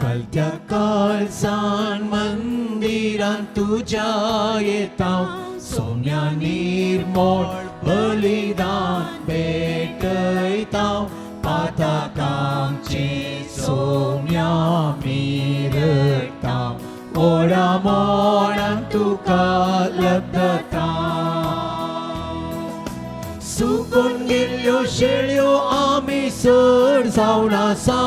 कालत्या काळजान मंदिरान तुज्या येता सोम्या निर्मोळ बलिदान भेटयता पातकांचे सोम्या मिरता ओडा मोडान तुका लब्धता सुकून गेल्ल्यो शेळ्यो आमी सड जावन आसा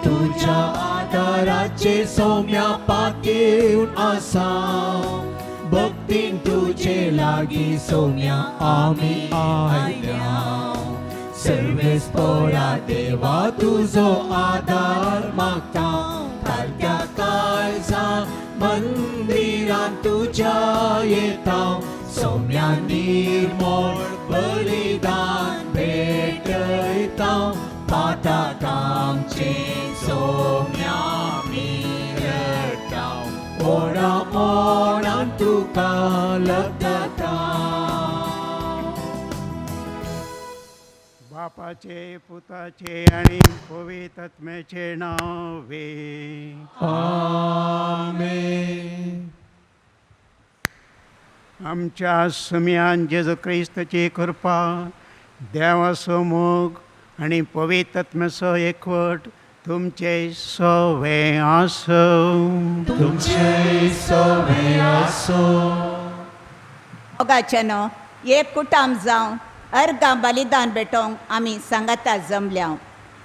तुज्या आदाराचे सौम्या पातेवन आसा भक्तीन तुजे लागीं सौम्या आमी आयल्या सर्वेस्पोरा देवा तुजो आदार मागता कालत्या काळजा मंदिरान तुज्या येता सौम्या निर्मोळ बलिदान भेटयता पातकांचे सौम्या मिरता ओडा मोडान तुका लब्धता. बापाचे पुताचे आणि पवित्र आत्म्याचे नावे. आमेन. आमच्या सुम्यान जेजू क्रिस्ताची कृपा, देवाचो मोग आनी पवित्र आत्म्याचो एकवट तुमचे सवे आसूं. तुमचे सवे आसो. मोगाच्यानो, एक कुटाम जावन अर्गां बलिदान भेटोवंक आमी सांगाता जमल्या.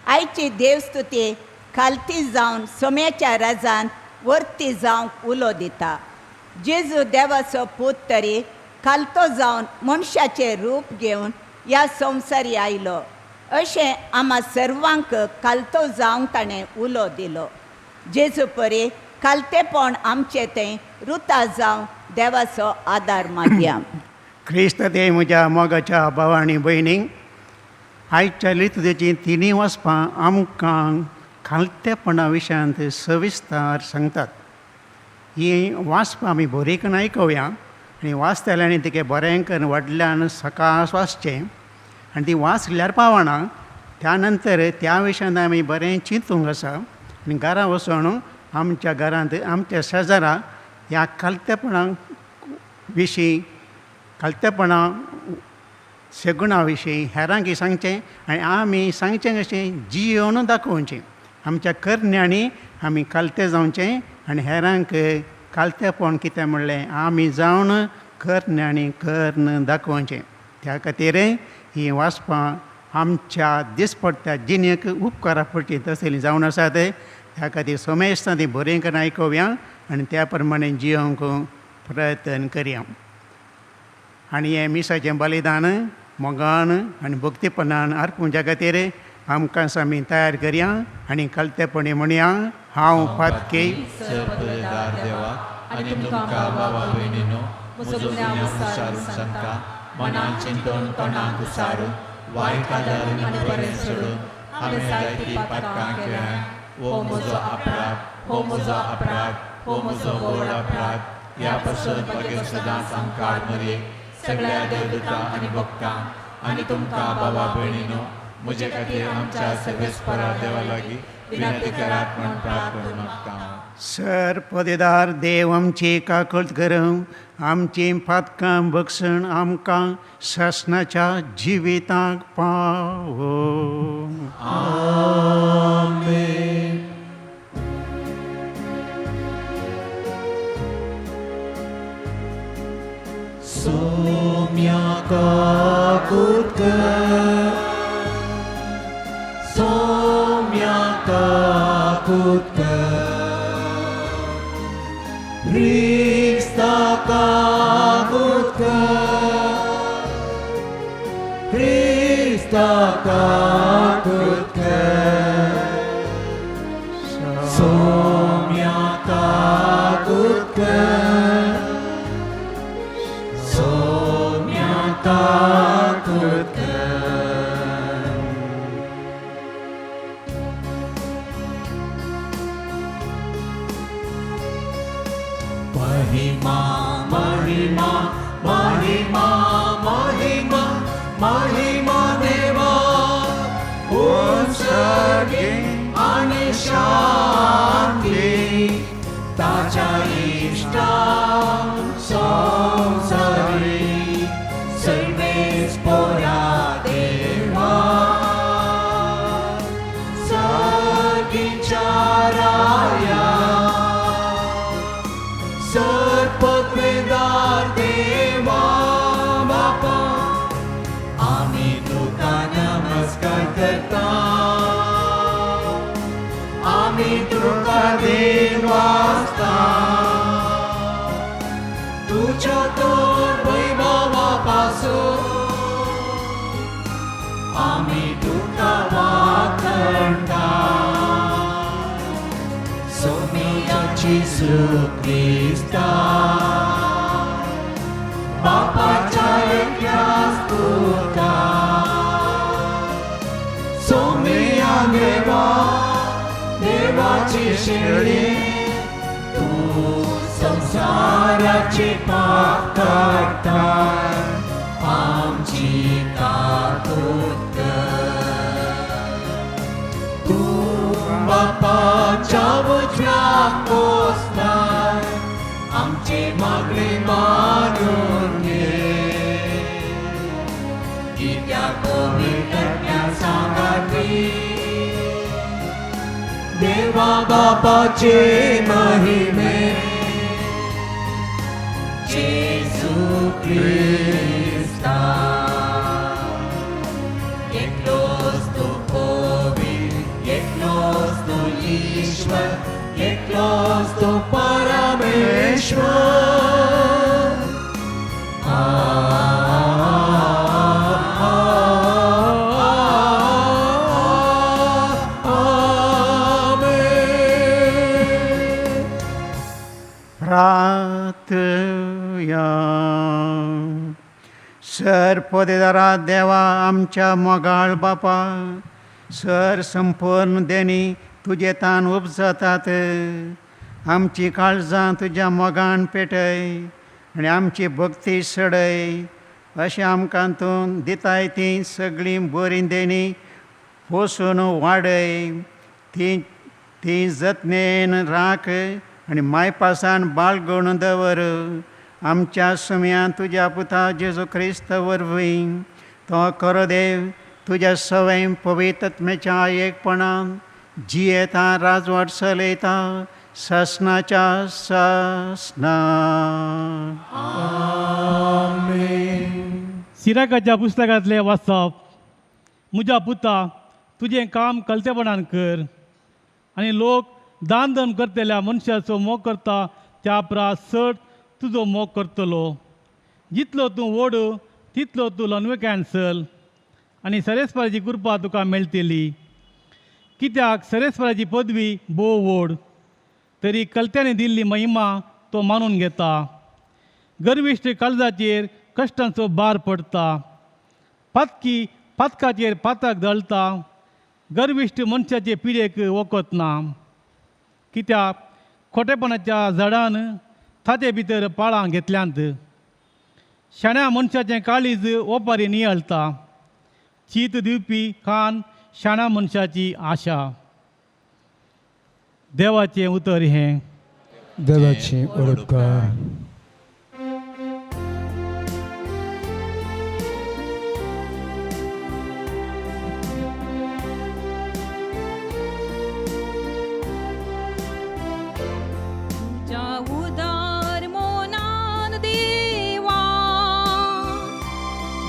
आयची देवस्तुती खालती जावन सोम्याच्या राजान वर्ती जावंक उलो दिता. जेजू देवाचो पूत तरी खालतो जावन मनशाचें रूप घेवन ह्या संवसारी आयलो, अशें आमा सर्वांक खालतो जावंक ताणें उलो दिलो. जेजू परी खालतेपण आमचें तें रुता जावं देवाचो आदार मागया. क्रिस्त देव म्हज्या मोगाच्या भावा आनी भयणींक, आयच्या लितुदेची तिनूय वचपां आमकां खालतेपणा विशयांत सविस्तार सांगतात. ही वाचपां आमी बरी करून आयकुया आनी वाचतल्यांनी तिके बरें करून व्हडल्यान सकास वाचचें आनी ती वाचल्यार पावना, त्या नंतर त्या विशयांत आमी बरें चिंतूंक आसा आनी घरा वचून आमच्या घरांत आमच्या शेजारा ह्या खालतेपणा विशीं, खालतेपणा सगुणा विशीं हेरांक सांगचें आनी आमी सांगचें कशें जियोवन दाखोवचें. आमच्या करण्यांनी आमी खालते जावचें आनी हेरांक खालतेपण कितें म्हणलें आमी जावन करण्यांनी कर्ण दाखोवचें. त्या खातीर ही वाचपां आमच्या दिसपट्ट्या जिणेक उपकारा पडची तसली जावन आसात. त्या खातीर समेस्तां ती बरें करून आयकुया आनी त्या प्रमाणे जियोवंक प्रयत्न करया. आनी हें मिसाचें बलिदान मोगान आनी भक्तीपणान अर्पूंच्या खातीर आमकां आमी तयार करया आनी खालतेपणी म्हणया, हांव पातकी सर्वदार देवाक आनी तुमकां भावा भयणीनो म्हजो गुन्यांव विचारून सांगता, मनान चिंतून तोंडाक उसारून वायट कादारून आनी बरें सोडून हांवें जायतीं पातकां केल्यां. हो म्हजो अपराध, हो म्हजो अपराध, हो म्हजो व्हड अपराध. ह्या पासून मागीर सदांच आमकां मरयेक सगळ्या देवदूतां आनी भक्तांक आनी तुमकां भावा भयणीनो म्हजे खातीर आमच्या सर्वेस्परा देवा लागीं विनंती करात म्हूण प्रार्थना मागता. सर पदेदार देव आमची काकळत करूं, आमची पातकां बक्षण आमकां सासणाच्या जिविताक पावो. आमेन. सोम्या काकूत कर, सोम्या काकूत कर, क्रिस्ता काकूत कर, क्रिस्ता क्रिस्ता ताकूत कर, सोम्या ताकूत कर, सोम्या ताकूत कर. महिमा महिमा महिमा महिमा महिमा देवा उत्सर्गे आणि शांती ताच्या इष्टा संसारी सर्वेस पोरा देवा सर्गीच्या राया सर्पत्वेदार देवा बापा आम्ही तुका नमस्कार करता, आम्ही तुका देव वाचता, तुझ्या तोर वैभवापासून आम्ही तुका वाखणता. सोम्या जेजू क्रिस्ता बापाच्या एकल्याच पुता, सोम्या देवा देवाची शेळी तू संसाराची पाप काडटा, आमची काकूत कर. तू बापाच्या उजव्याक बसलाय, आमचे मागणे मानून घे. कित्याक पवित्रत्या सांगाती देवा बापाचे महिमे जेजू क्रिस्ता. एकलोच तू पवित्र, एकलोच तू ईश्वर, एकलोच तू परमेश्वर. आमेन. प्रार्थया. सर पदेदारा देवा आमच्या मोगाळ बापा, सर संपूर्ण देणी तुजे तान उपजतात. आमची काळजां तुज्या मोगान पेटय आनी आमची भक्ती सडय, अशें आमकां तूं दिताय ती सगळीं बरीं देणी पोसून वाडय. ती ती जतनेन राख आनी मायपासान बाळगून दवर. आमच्या सुम्या तुज्या पुता जेजू क्रिस्त वरवीं तो खरो देव तुज्या सवय पवित्रत्मेच्या एकपणान जियेता राजवट चलयता ससनाच्या ससना. सिराकाच्या पुस्तकांतलें वाचप. म्हज्या पुता, तुजें काम कलतेपणान कर आनी लोक दान धर्म करतल्या मनशाचो मोग करता त्या परस चड तुजो मोग करतलो. जितलो तूं व्हड तितलो तूं ल्हानविकायेन चल आनी सरेस्पराची कृपा तुका मेळटली. कित्याक सरेस्पराची पदवी भोव व्हड, तरी कलत्यांनी दिल्ली महिमा तो मानून घेता. गर्विश्ट काळजाचेर कश्टांचो भार पडटा, पातकी पातकाचेर पातक दळटा. गर्विश्ट मनशाचे पिडेक वखद ना, कित्याक खोटेपणाच्या झाडान ताचे भितर पाळां घेतल्यांत. शाण्या मनशाचें काळीज ओपारी नियाळटा, चीत दिवपी कान शाण्या मनशाची आशा. देवाचें उतर हें. देवाची उपकार. तुज्या उदार मोनान देवा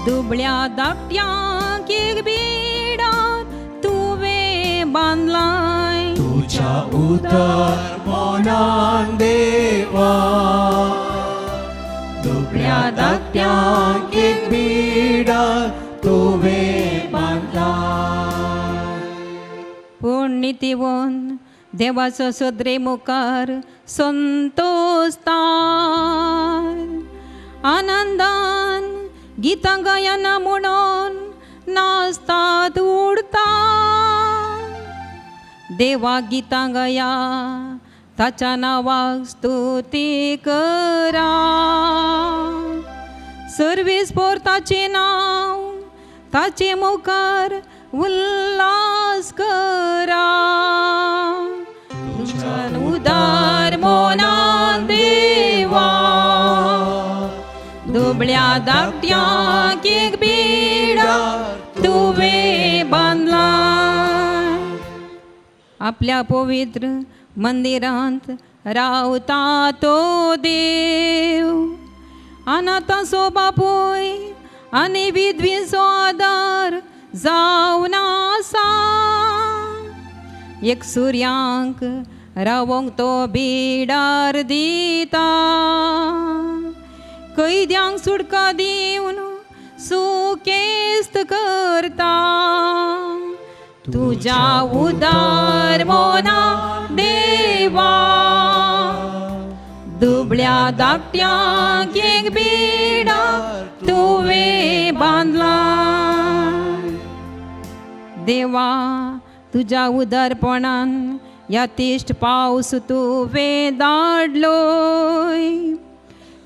दुबळ्या धाकट्यांक एक बिडार तुवें बांदलाय. तुझ्या उदार मनान देवा दुबळ्या धाकट्यांक एक बिडार तुवें नितीवन देवाचो सदरे मुखार संतोस्ता आनंदान गितां गायना म्हणून नाचतात उडता देवा गितां गाया ताच्या नांवाक स्तुती करा. सर्वीस पोर ताचें नांव ताचे मुखार उल्हास करा. तुज्यान उदार मोनान देवा दुबळ्या धाकट्यांक एक बिडार तुवें बांदलां. आपल्या पवित्र मंदिरांत रावता तो देव अनाथांचो बापूय आनी विधवींचो आदार जावन आसा. एक सुर्यांक रावोंक तो बिडार दिता कैद्यांक सुटका दिवन सुकेस्त करता. तुज्या उदार मोना देवा दुबळ्या धाकट्यांक एक बिडार तुवें बांदलां. देवा तुज्या उदारपणान ह्या तिश्ट पावस तुवें धाडलोय.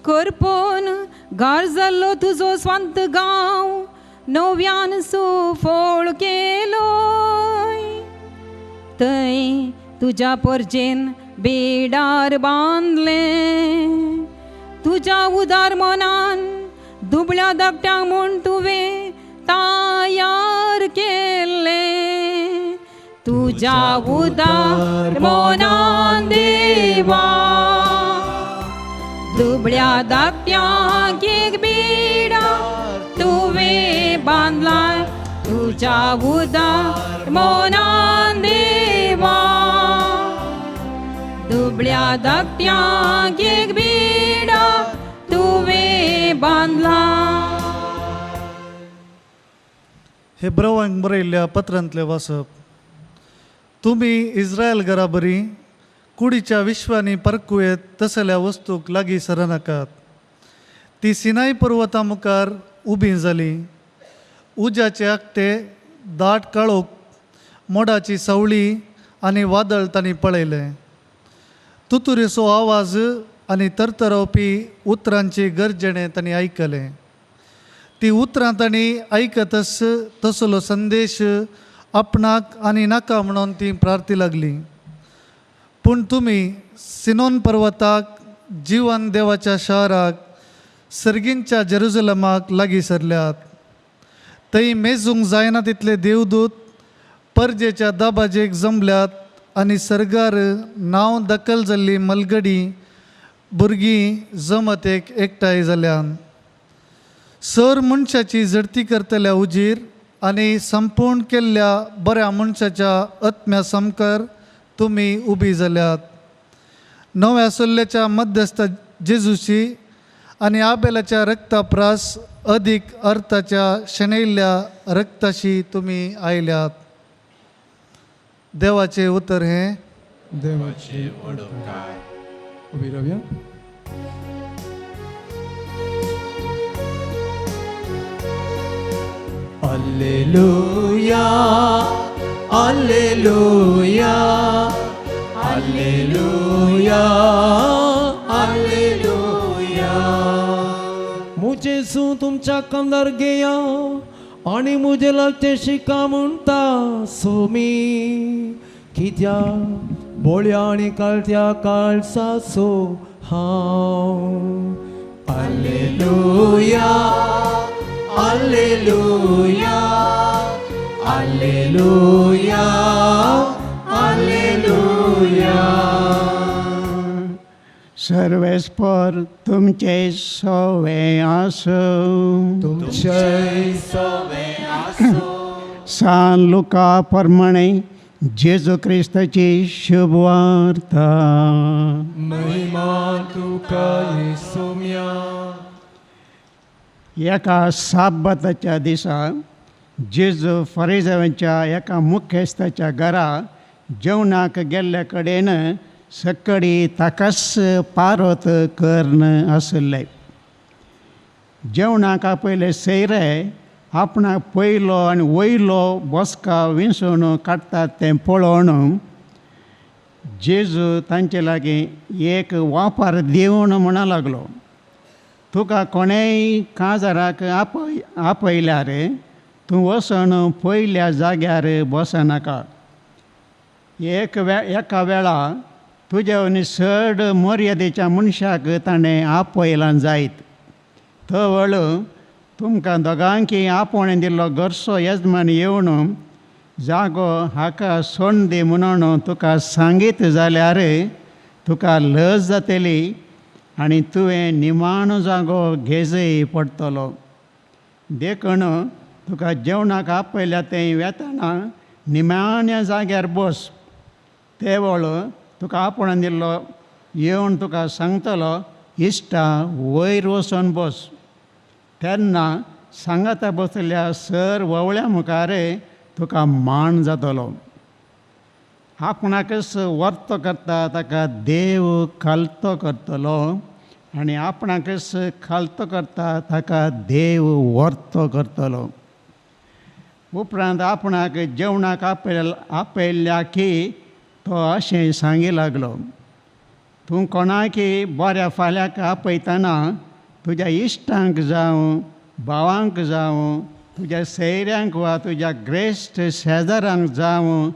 करपून गार जाल्लो तुजो स्वांत गांव नव्यान सुफळ केलोय. थंय तुज्या परजेन बेडार बांदलें तुज्या उदार मनान दुबळ्या धाकट्यांक म्हूण तुवें तयार केल्लें. तुज्या उदार मनान देवा दुबळ्या धाकट्यांक एक बिडार तुवें बांदलां. तुज्या उदार मनान देवा दुबळ्या धाकट्यांक एक बिडार तुवें बांदलां. हेब्रवांक बरयल्ल्या पत्रांतलें वाचप. तुमी इस्रायल घराबरी कुडीच्या विश्वांनी परकुयेत तसल्या वस्तूक लागीं सरनाकात. ती सिनाई पर्वता मुखार उबी जाली. उज्याचे आकटे दाट काळोख मोडाची सावळी आनी वादळ तांणी पळयलें. तुतुरेचो आवाज आनी तरतरावपी उतरांची गर्जणें तांणी आयकलें. ती उतरां तांणी आयकतच तसलो संदेश आपणाक आनी नाका म्हणून ती प्रार्थी लागली. पूण तुमी सिनोन पर्वताक जिवन देवाच्या शहराक सर्गींच्या जेरुजलमाक लागीं सरल्यात. थंय मेजूंक जायना तितले देवदूत परजेच्या दाबाजेक जमल्यात आनी सर्गार नांव दखल जाल्ली मलगडी भुरगीं जमतेक एकठांय जाल्यान. सर मनशाची झडती करतल्या उजीर आनी संपूर्ण केल्ल्या बऱ्या मनशाच्या आत्म्या सामकार तुमी उबी जाल्यात. नव्या सल्ल्याच्या मध्यस्थ जेजूशी आनी आबेलाच्या रक्ता प्रास अदीक अर्थाच्या शेणयल्ल्या रक्ताशी तुमी आयल्यात. देवाचें उतर हें देवाची व्हड उपकार. उबी रावया. Alleluia, alleluia, alleluia, alleluia. मुजेसू तुमच्या कांदार घेया आनी मुजे लागचें शिका म्हणटा सोमी कित्या बोळ्या आनी काळत्या काळसाचो हांव. Alleluia, alleluia, alleluia, alleluia. सर्वेस्पर तुमचे सोवे आसूं. तुमचे सान लुका प्रमाणे जेजू क्रिस्ताची शुभवार्ता. महिमा तुका येसुम्या. एका साब्बाताच्या दिसा जेजू फरिजावांच्या एका मुख्यस्थाच्या घरा जेवणाक गेल्ले कडेन सकडी ताकाच पारत कर्ण आशिल्ले. जेवणाक आपयले सैरे आपणाक पयलो आनी वयलो बसका विंचून काडटात तें पळोवन जेजू तांचे लागीं एक वापर दिवन म्हणा लागलो, तुका कोणेय काजाराक आपयल्यार तूं वचून पयल्या जाग्यार बसनाका. एका वेळा तुज्या वनी चड मर्यादेच्या मनशाक ताणें आपयलां जायत. तवळ तुमकां दोगांकी आपोवणें दिल्लो घरचो येजमान येवन जागो हाका सोण दी म्हणून तुका सांगीत जाल्यार तुका लज जातली आनी तुवें निमाणो जागो घेजय पडटलो. देखून तुका जेवणाक आपयल्या तें वेतना निमाण्या जाग्यार बस. ते वळ तुका आपोवणें दिल्लो येवन तुका सांगतलो, इश्टा वयर वचून बस. तेन्ना सांगाता बसल्या सर ववळ्या मुखार तुका मान जातलो. आपणाकच वर्तो करता ताका देव खालतो करतलो आनी आपणाकच खालतो करता ताका देव वर्तो करतलो. उपरांत आपणाक जेवणाक आपयल्या की तो अशें सांगी लागलो, तूं कोणाकी बऱ्या फाल्याक आपयतना तुज्या इश्टांक जावं भावांक जावं तुज्या सैऱ्यांक वा तुज्या ग्रेस्ट शेजारांक जावं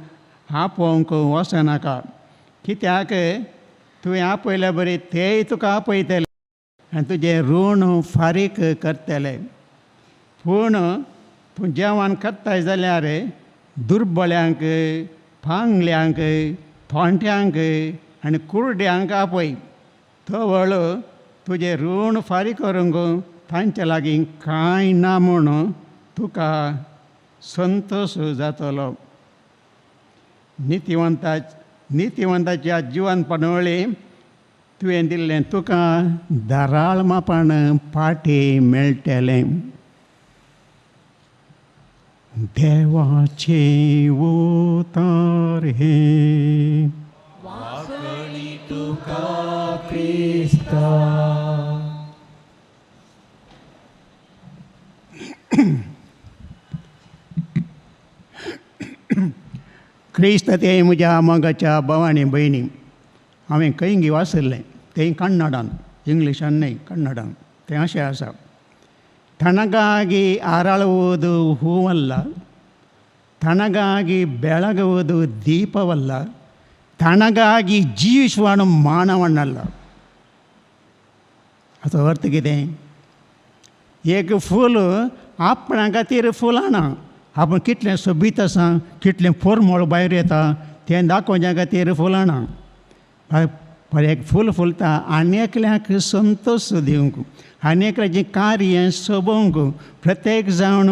आपोवंक वचनाका. कित्याक तुवें आपयल्या बरी तेय तुका आपयतले आनी तुजें ऋण फारीक करतले. पूण तूं जेवण करताय जाल्यार दुर्बळ्यांक, पांगल्यांक, थोंट्यांक आनी कुरड्यांक आपय. तवळ तुजें ऋण फारीक करूंक तांचे लागीं कांय ना म्हूण तुका संतोश जातलो. नितिवंताच्या जिवन पणवळी तुवें दिल्लें तुका धाराळ मापान पाटी मेळटलें. देवाचें उतर हें. वाकणी तुका क्रिस्ता. क्रिस्त ते म्हज्या मोगाच्या भावानी भयणी, हांवें खंय वाचिल्लें तें कन्नडान, इंग्लिशान न्हय, कन्नडान. तें अशें आसा, ತನಗಾಗಿ ಅರಳುವುದು ಹೂವಲ್ಲ, ತನಗಾಗಿ ಬೆಳಗುವುದು ದೀಪವಲ್ಲ, ತನಗಾಗಿ ಜೀವಿಸುವನು ಮಾನವನಲ್ಲ. हाचो अर्थ कितें? एक फूल आपणा खातीर फुलां ना, आपूण कितलें सोबीत आसा, कितलें पोरमोळ भायर येता तें दाखोवच्या खातीर फुलां ना. पर एक फूल फुलता आनी एकल्याक संतोश दिवंक, आनी एकल्याचें कार्य सोबोवंक. प्रत्येक जाण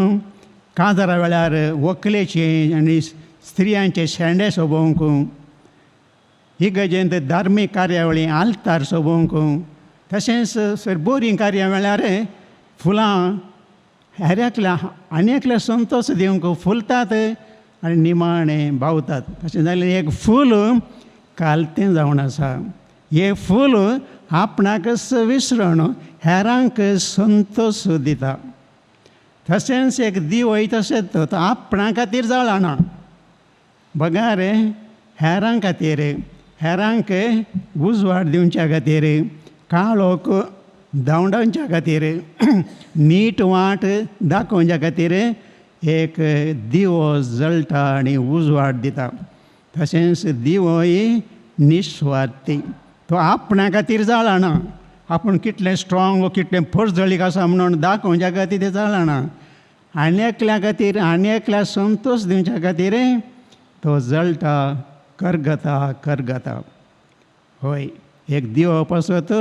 काजारा वेळार व्हंकलेचे आनी स्त्रियांचे शेंडे सोबोवंक, इगर्जेंत धार्मीक कार्यावळी आल्तार सोबोवंक, तशेंच बरीं कार्यां वेळार फुलां हेर एकल्या आनी एकल्या संतोश दिवंक फुलतात आनी निमाणें बावतात. तशें जाल्यार एक फूल कालतें जावन आसा. हें फूल आपणाकच विसरून हेरांक संतोश दिता. तशेंच एक दिवय तशेंच तो आपणा खातीर जळना, बगार हेरां खातीर, हेरांक उजवाड दिवच्या खातीर, काळोख धांवडावच्या खातीर, नीट वाट दाखोवच्या खातीर एक दिवो जळटा आनी उजवाड दिता. तशेंच दिवोय निस्वार्थी, तो आपणा खातीर जळना, आपूण कितलें स्ट्रोंग कितलें पर्जळीक आसा म्हणून दाखोवच्या खातीर तें जळना, आनी एकल्या खातीर आनी एकल्या संतोश दिवच्या खातीर तो जळटा, करगता करगता. हय, एक दिवो पासत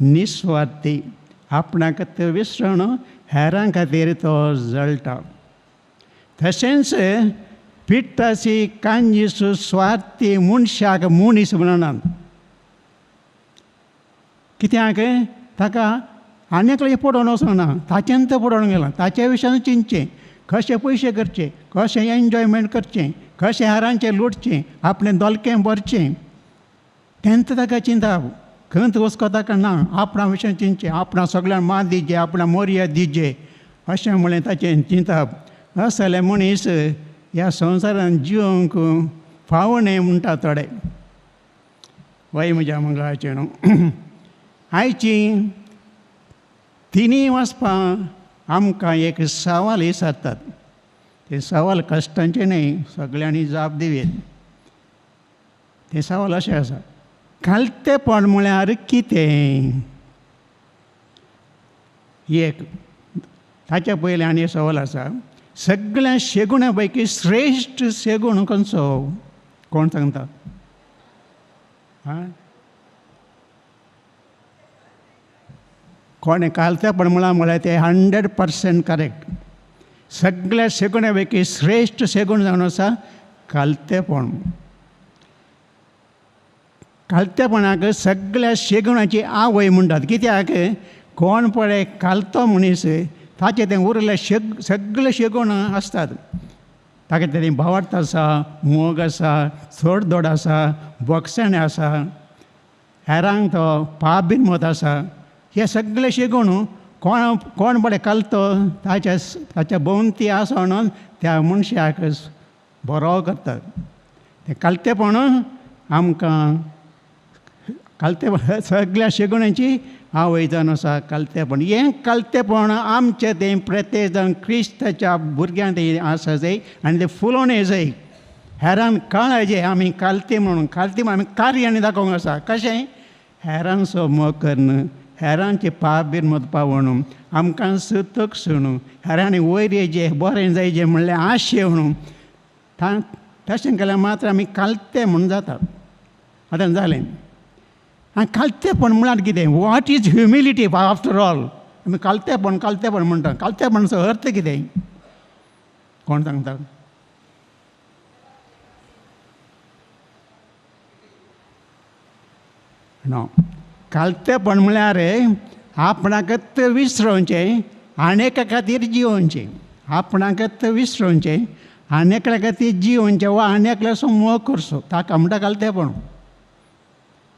निस्वार्थी, आपणाक विसरून हेरां खातीर तो जळटा. तशेंच पिट्टाची कांजीस स्वार्थी मनशाक मनीस म्हणनात. कित्याक ताका आनी एकल्याचें पडोवन वचना, ताचेन तें पडोवन गेलां, ताच्या विशयान चिंतचें, कशें पयशे करचे, कशें एन्जॉयमेंट करचें, कशें हारांचें लुटचें, आपलें दोलकें भरचें, तेंच ताका चिंताप. खंयच वचको ताका ना, आपणा विशय चिंतचें, आपणा सगळ्यांक मान दिजे, आपणा मोरया दिजे अशें म्हणलें ताचें चिंताप. असले मनीस ह्या संवसारान जिवंक फावो न्हय म्हणटा थोडे. वय म्हज्या मंगळाचें न्हू. आयची तिनूय वाचपां आमकां एक सवाल विचारतात. तें सवाल कश्टांचें न्हय, सगळ्यांनी जाप दिवयेत. तें सवाल अशें आसा, खालतेपण म्हळ्यार कितें? एक ताच्या पयलें आनी सवाल आसा, सगळ्या शेगुणा पैकी श्रेश्ठ शेगुण खंयचो? कोण सांगता? आं, कोणें कालतेपण म्हळां म्हळ्यार तें 100% करेक्ट. सगळ्या शेगुणा पैकी श्रेश्ठ शेगूण जावन आसा कालतेपण. कालतेपणाक सगळ्या शेगुणाची आवय म्हणटात. कित्याक? कोण पळय कालतो मनीस ताचे तें उरले सगळे शेगूण आसतात. ताका तें भावार्थ आसा, मोग आसा, चड दोड आसा, बोगसणें आसा, हेरांक तो पाप बीन मत आसा. हे सगळे शेगूण कोण कोण पळय कालतो ताच्या ताच्या भोंवती आसा म्हणून त्या मनशाक बरो करतात. तें कालतेपण आमकां कालतेपण सगळ्या शेगुणांची आवय जावन आसा कालतेपण. हें कालतेपण आमचें तें प्रत्येक जावन क्रिस्ताच्या भुरग्यांक तें आसा जाय आनी तें फुलोवणें जाय. हेरान कळायचें आमी कालते म्हणून. कालते म्हणून आमी कार्यानी दाखोवंक आसा. कशें? हेरांचो मोग करून, हेरांचे पाप बीन मत पावोवन, आमकां तकसून, हेरांनी वयर येयचें बरें जायचें म्हणल्यार आशेवन तशें केल्यार मात्र आमी कालते म्हूण जाता. आतां जालें. आनी कालतेपण म्हळ्यार कितें? What is humility after all? आमी कालतेपण कालतेपण म्हणटा. कालतेपणाचो अर्थ कितें? कोण सांगता? नो, कालतेपण म्हळ्यार आपणाकच विसरोवचें आनी एका खातीर जियोवचें. आपणाकच विसरोवचें आनी एकल्या खातीर जियोवचें वा आनी एकल्याचो मोग करचो, ताका म्हणटा कालतेपण.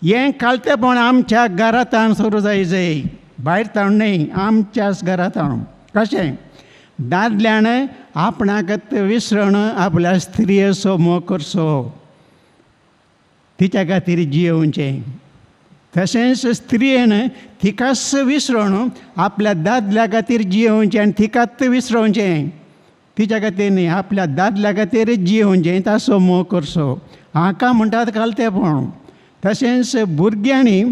हें कालतेपण आमच्या घरांत सुरू जाय जाय, भायर ताण न्हय, आमच्याच घरांत. कशें? दादल्यान आपणाकच विसरण आपल्या स्त्रियेचो मोग करचो, तिच्या खातीर जियोवचें. तशेंच स्त्रियेन तिकाच विसरण आपल्या दादल्या खातीर जियोवचें आनी तिकाच विसरोवचें. तिच्या खातीर न्हय, आपल्या दादल्या खातीर जियोवचें, ताचो मोग करचो. हाका म्हणटात कालतेपण. तशेंच भुरग्यांनी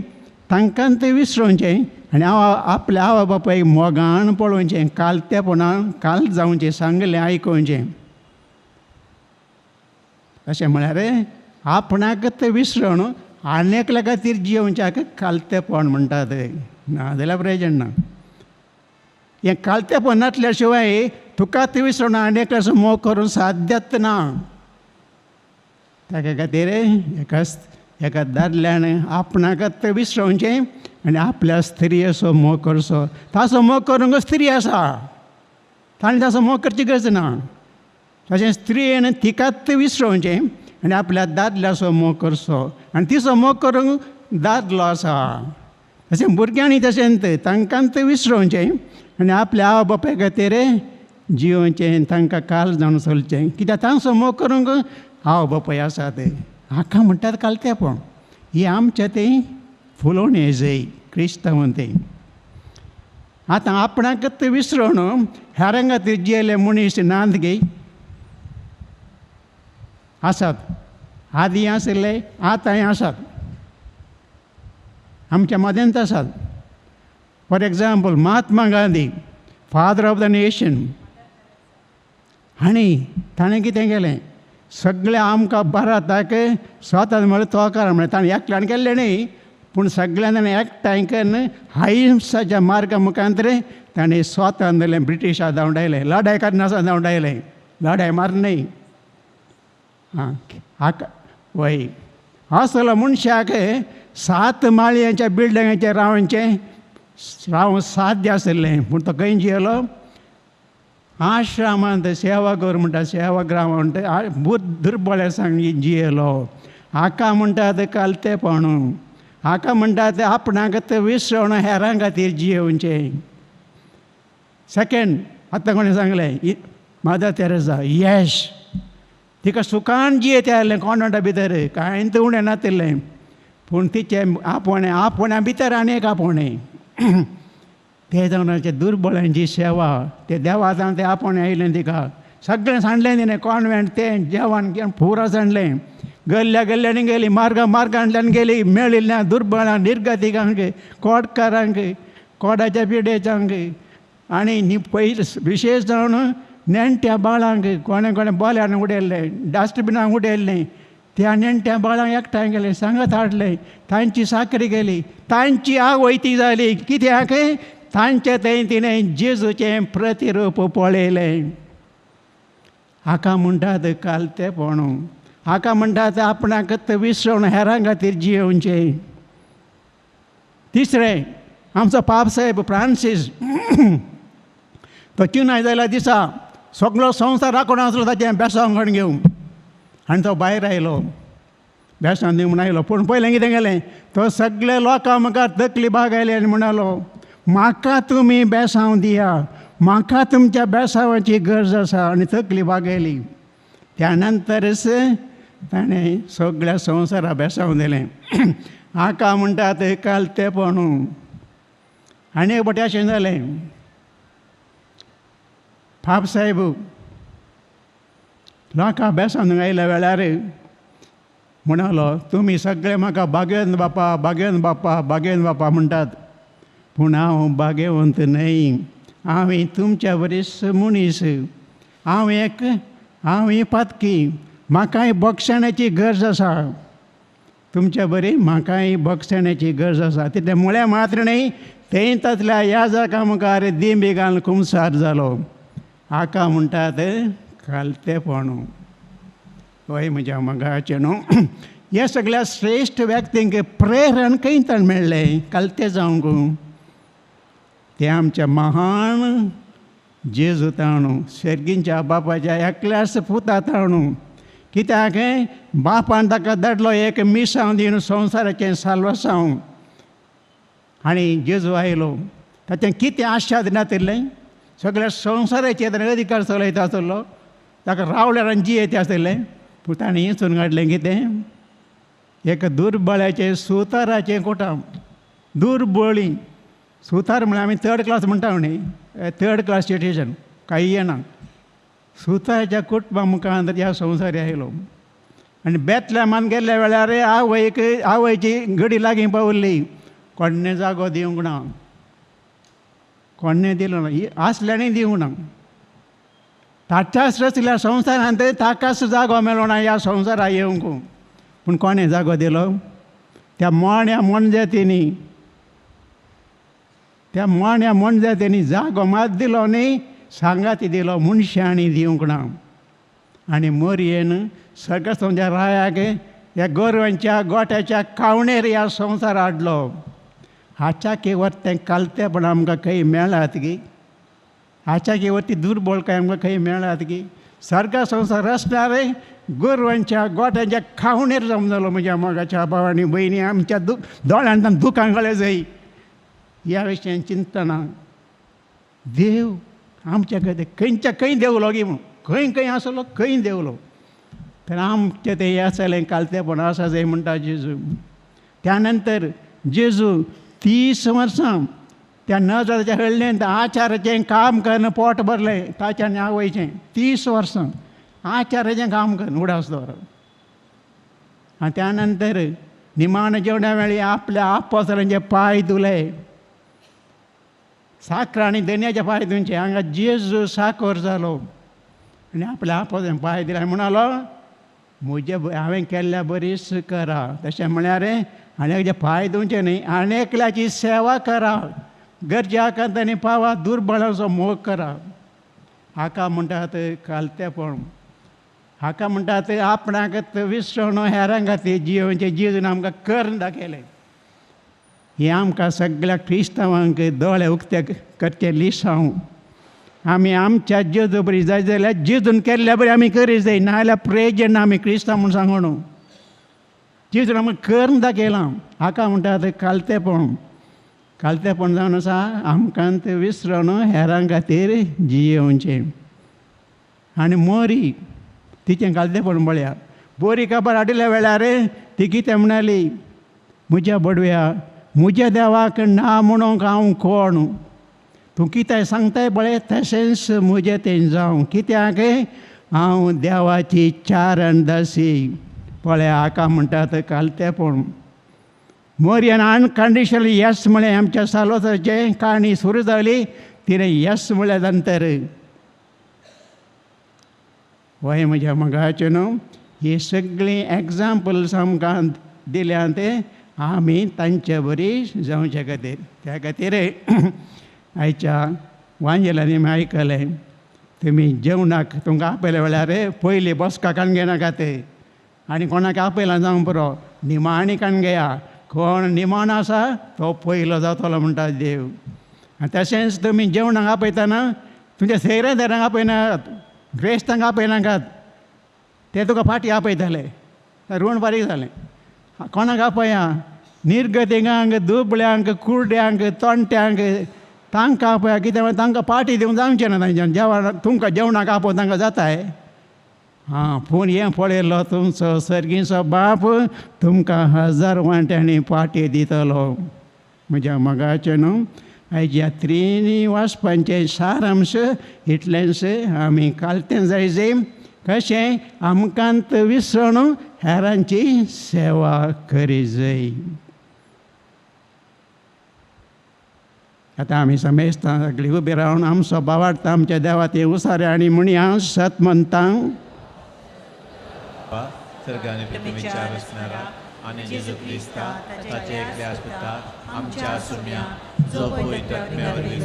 तांकां तें विसरोवचें आनी हांव आपल्या आवय बापायक मोगान पळोवचें, कालतेपणान काल जावचें, सांगलें आयकोवचें. अशें म्हळ्यार आपणाक तें विसरण आनी एकल्या खातीर जियोवच्याक कालतेपण म्हणटात. ना जाल्यार प्रयोजन ना. हें कालतेपण नासल्या शिवाय तुका तें विसरण आनी एकल्याचो मोग करूंक साध्यच ना. ताका खातीर एका एका दादल्यान आपणाकच तें विसरोवचें आनी आपल्या स्त्रियेचो मोग करचो. ताचो मोग करूंक स्त्री आसा, ताणें ताचो मोग करची गरज ना. तशें स्त्रियेन तिकाच विसरोवचें आनी आपल्या दादल्याचो मोग करचो आनी तिचो मोग करूंक दादलो आसा. तशें भुरग्यांनी तशें तांकां तें विसरोवचें आनी आपल्या आवय बापाय खातीर जियोवचें, तांकां काल जावन चलचें. कित्याक तांचो मोग करूंक आवय बापाय आसा. ते हाका म्हणटात कालतेपण. ही आमचें तें फुलोवणें जाय क्रिस्तांवान तें. आतां आपणाकच तें विसरून हेरां खातीर जियेले मनीस नांद गे आसात. आदीं आशिल्ले, आतांय आसात, आमच्या मदेंत आसात. For example, Mahatma Gandhi, father of the nation, आनी ताणें कितें केलें? सगळें आमकां भारताक स्वता म्हळ्यार तोकार म्हळ्यार ताणें एकल्यान केल्लें न्हय, पूण सगळ्यां ताणें एकठांय करून अहिंसाच्या मार्गा मुखांतरे ताणें स्वता दिलें, ब्रिटिशाक धांवडायलें, लडाय करनासतना धांवडायलें, लडाय मार न्हय. आं हाका वय असलो मनशाक 7 माळयांच्या बिल्डिंगाचेर रावचें रावूंक साध्य आशिल्लें, पूण तो खंय जियेलो? आश्रमांत सेवा कर म्हणटा, सेवाग्राम म्हणटा, दुर्बळ सांगी जियेलो. हाका म्हणटा ते कालतेपण, हाका म्हणटा ते आपणाक विसरण हेरां खातीर जियेवचें. सेकेंड आतां कोणें सांगलें मादर तेरेजा, येश तिका सुखान जियेता आसलें कॉन्वेंटा भितर, कांय उणें नातिल्लें, पूण तिचें आपोवणें आपोवण्या भितर आनी एक आपोवणें तें जावन दुर्बळांची सेवा, ते देवा जावन तें आपोवणें आयलें तिका, सगळें सांडलें तिणें, कॉन्वेंट तें जेवण पुरो सांडलें, गल्ल्या गल्ल्यांनी गेली, मार्गा मार्गांतल्यान गेली, मेळिल्ल्या दुर्बळां निर्गतिकांक, कोटकारांक, कोडाच्या पिडेचांक, आनी पयलीं विशेश जावन नेणट्या बाळांक, कोणें कोणें बोल्यान उडयल्लें, डस्टबिनाक उडयल्लें, त्या नेणट्या बाळांक एकठांय गेलें, सांगत हाडलें, तांची साकरी केली, तांची आवय ती जाली. कित्याक तांचे थंय तिणें जेजूचें प्रतिरूप पळयलें. हाका म्हणटात कालतेपण, हाका म्हणटात आपणाक विसरण हेरां खातीर जियेवचें. तिसरें आमचो पापसाहेब फ्रांसीस तो चिनाय जाल्या दिसा सगलो संवसार राखून आसलो ताचें बेसांव करून घेवन, आनी तो भायर आयलो, बेसांव दिवंक म्हूण आयलो. पूण पयलें कितें केलें, तो सगळे लोकां मुखार तकली बागायली आनी म्हणालो, म्हाका तुमी बेसांव दिया, म्हाका तुमच्या बेसांवाची गरज आसा, आनी तकली बागयली. त्या नंतरच ताणें सगळ्या संवसारा बेसांव दिलें. हाका म्हणटात कालतेपण. आनी एक फावटी अशें जालें, पापसाहेब लोकां बेसांव दिवंक आयल्या वेळार म्हणालो, तुमी सगळे म्हाका बागेवन बापा, बागेवन बापा, बागेवन बापा म्हणटात, पूण हांव बागेवंत न्हय, हांव तुमच्या वरीस मनीस, हांव एक, हांव ही पातकी, म्हाकाय बक्षण्याची गरज आसा, तुमच्या बरी म्हाकाय बक्षण्याची गरज आसा. तितलें म्हळ्यार मात्र न्हय, थंय तसल्या ह्या जाका मुखार दिंबी घालून कुमसार जालो. हाका म्हणटात कालतेपण. हय म्हज्या मोगाचें न्हू, ह्या सगळ्या श्रेश्ठ व्यक्तींक प्रेरण खंय ताण मेळ्ळें कालते जावंक? ते आमच्या महान जेजू ताणू, सर्गींच्या बापाच्या एकल्याच पुता ताणू. कित्याक बापान ताका धाडलो एक मिसांव दिवन संवसाराचें साल्वासांव, आनी जेजू आयलो. ताचें कितें आशाद नातिल्लें, सगळ्या संवसाराचेर ताणें अधिकार चलयता आसलो, ताका रावल्यार आनी जियेता आसलें, पूण ताणें इंचून काडलें कितें, एक दुर्बळ्याचें सुताराचें कोटांव. दुर्बळी सुतार म्हळ्यार आमी थर्ड क्लास म्हणटा न्ही, थर्ड क्लास सिटीजन, कांय येना. सुताराच्या कुटुंबा मुखार ह्या संवसार आयलो. आनी बेतलेमान गेल्ल्या वेळार आवयक, आवयची घडी लागीं पावली, कोण्णें जागो दिवंक ना, कोण्णें दिलो ना, आसल्यांनी दिवंक ना. ताच्याच रचल्या संवसारांत ताकाच जागो मेळो ना ह्या संवसारा येवंक. पूण कोणें जागो दिलो? त्या मोण्या मोनजातींनी, त्या मोण्या मोनजातींनी जागो मात दिलो न्ही, सांगाती दिलो, मनशांनी दिवंक ना. आनी मोरयेन सगळ्या संवसार रायाक ह्या गोरवांच्या गोट्याच्या कावणेर ह्या संवसार हाडलो. हाच्या की तें कालतेपण आमकां खंय मेळात की? हाच्या की ती दुर्बळकाय आमकां खंय मेळात की? सारक्या संवसार रचणार गोरवांच्या गोट्यांच्या खावणेर जावन जालो. म्हज्या मोगाच्या भाव आनी भयणी, आमच्या दोळ्यांतल्यान दुकां गळे जाय ह्या विशयान चिंतना. देव आमच्या खातीर खंयच्या खंय देवलो गी म्हूण, खंय खंय आसलो, खंय देवलो. तर आमचें तें आसलें कालतेपण आसा जाय म्हणटा जेजू. त्या नंतर जेजू 30 वर्सां त्या नजराच्या हळ्ळेन आचाराचें काम करून पोट भरलें ताच्या आनी आवयचें. 30 वर्सां आचाराचें काम करून उडास दवरप. आनी त्या नंतर निमाण जेवणा वेळी आपल्या आपोसरांचे पांय धुले, साखर आनी धनयाचे पांय धुवचे. हांगा जेजू साखर जालो आनी आपल्या आपोसरांचे पांय दिले आनी म्हणालो, म्हजे हांवें केल्ल्या बरीच करा. तशें म्हळ्यार आनी एकजे पांय धुवचे न्ही, आनी एकल्याची सेवा करा, गरज्याक आनी पावा, दुर्बळाचो मोग करा. हाका म्हणटात कालतेपण. हाका म्हणटात आपणाक विसरण हेरां खातीर जियोवचें जिजून आमकां करून दाखयलें. हें आमकां सगळ्या क्रिस्तांवांक दोळे उक्ते करचें लिसांव. आमी आमच्या जेजू बरी जाय जाल्यार जेजून केल्ल्या बरी आमी करी जाय, नाजाल्यार प्रेजन आमी क्रिस्तांव म्हूण सांगू न्हू. जेजून आमकां करून दाखयलां. हाका म्हणटा तें खालतेपण. खालतेपण जावन आसा आमकां तें विसरून हेरां खातीर जियेवचें. आनी मोरी तिचें खालतेपण पळया. बोरी खबर हाडिल्ल्या वेळार ती कितें म्हणाली, म्हज्या बडव्या म्हज्या देवाक ना म्हणूंक हांव कोण, तूं कितें सांगताय पळय तशेंच म्हजें तें जावं, कित्याक हांव देवाची चारण दासी. पळय हाका म्हणटात खालतेपण. मोरयान अनकंडिशनल येस म्हळें. आमच्या सालोसाचें काणी सुरू जाली तिणें येस म्हळ्या नंतर. वय म्हज्या मोगाचें न्हू, ही सगळीं एग्जाम्पल्स आमकां दिल्या ते आमी तांचे बरी जावचे खातीर. त्या खातीर आयच्या वांजेलांनी आमी आयकलें, तुमी जेवणाक तुमकां आपयल्या वेळार पयलीं बसका काडून घेनाकात आनी कोणाक आपयला जावं पुरो, निमाणी काडून घेया. कोण निमाणो आसा तो पयलो जातलो म्हणटा देव. आनी तशेंच तुमी जेवणाक आपयतना तुमच्या सैऱ्या आपयनात, ग्रेस्तांक आपयनाकात, ते तुका फाटीं आपयताले, ऋण बारीक जालें. कोणाक आपया, निर्गतिकांक, दुबळ्यांक, कुरड्यांक, तोणट्यांक, तांकां आपया. कित्याक तांकां पार्टी दिवंक जावचें ना तांच्यान. जेवण तुमकां जेवणाक आपोवन तांकां जाताय. आं, पूण हें पळयलो तुमचो सर्गीचो बाप तुमकां हजार वांट्यांनी पार्टी दितलो. म्हज्या मोगाचें न्हू, आयच्या त्रिनी वाचपांचें सारांश इतलेंच. आमी कालतें जाय जाय कशें आमकां विसरून हेरांची सेवा करी जाय. आतां आमी समेस्तां सगळीं उबी रावन आमचो बावार्थ आमच्या देवा ते उसारे आनी म्हणया सत म्हणटा. सर्गाने पृथ्वीच्या रचणारा आनी जेजू क्रिस्ता ताचे एकल्या पुता आमच्या सुम्या जो पवित्र आत्म्या वरवीं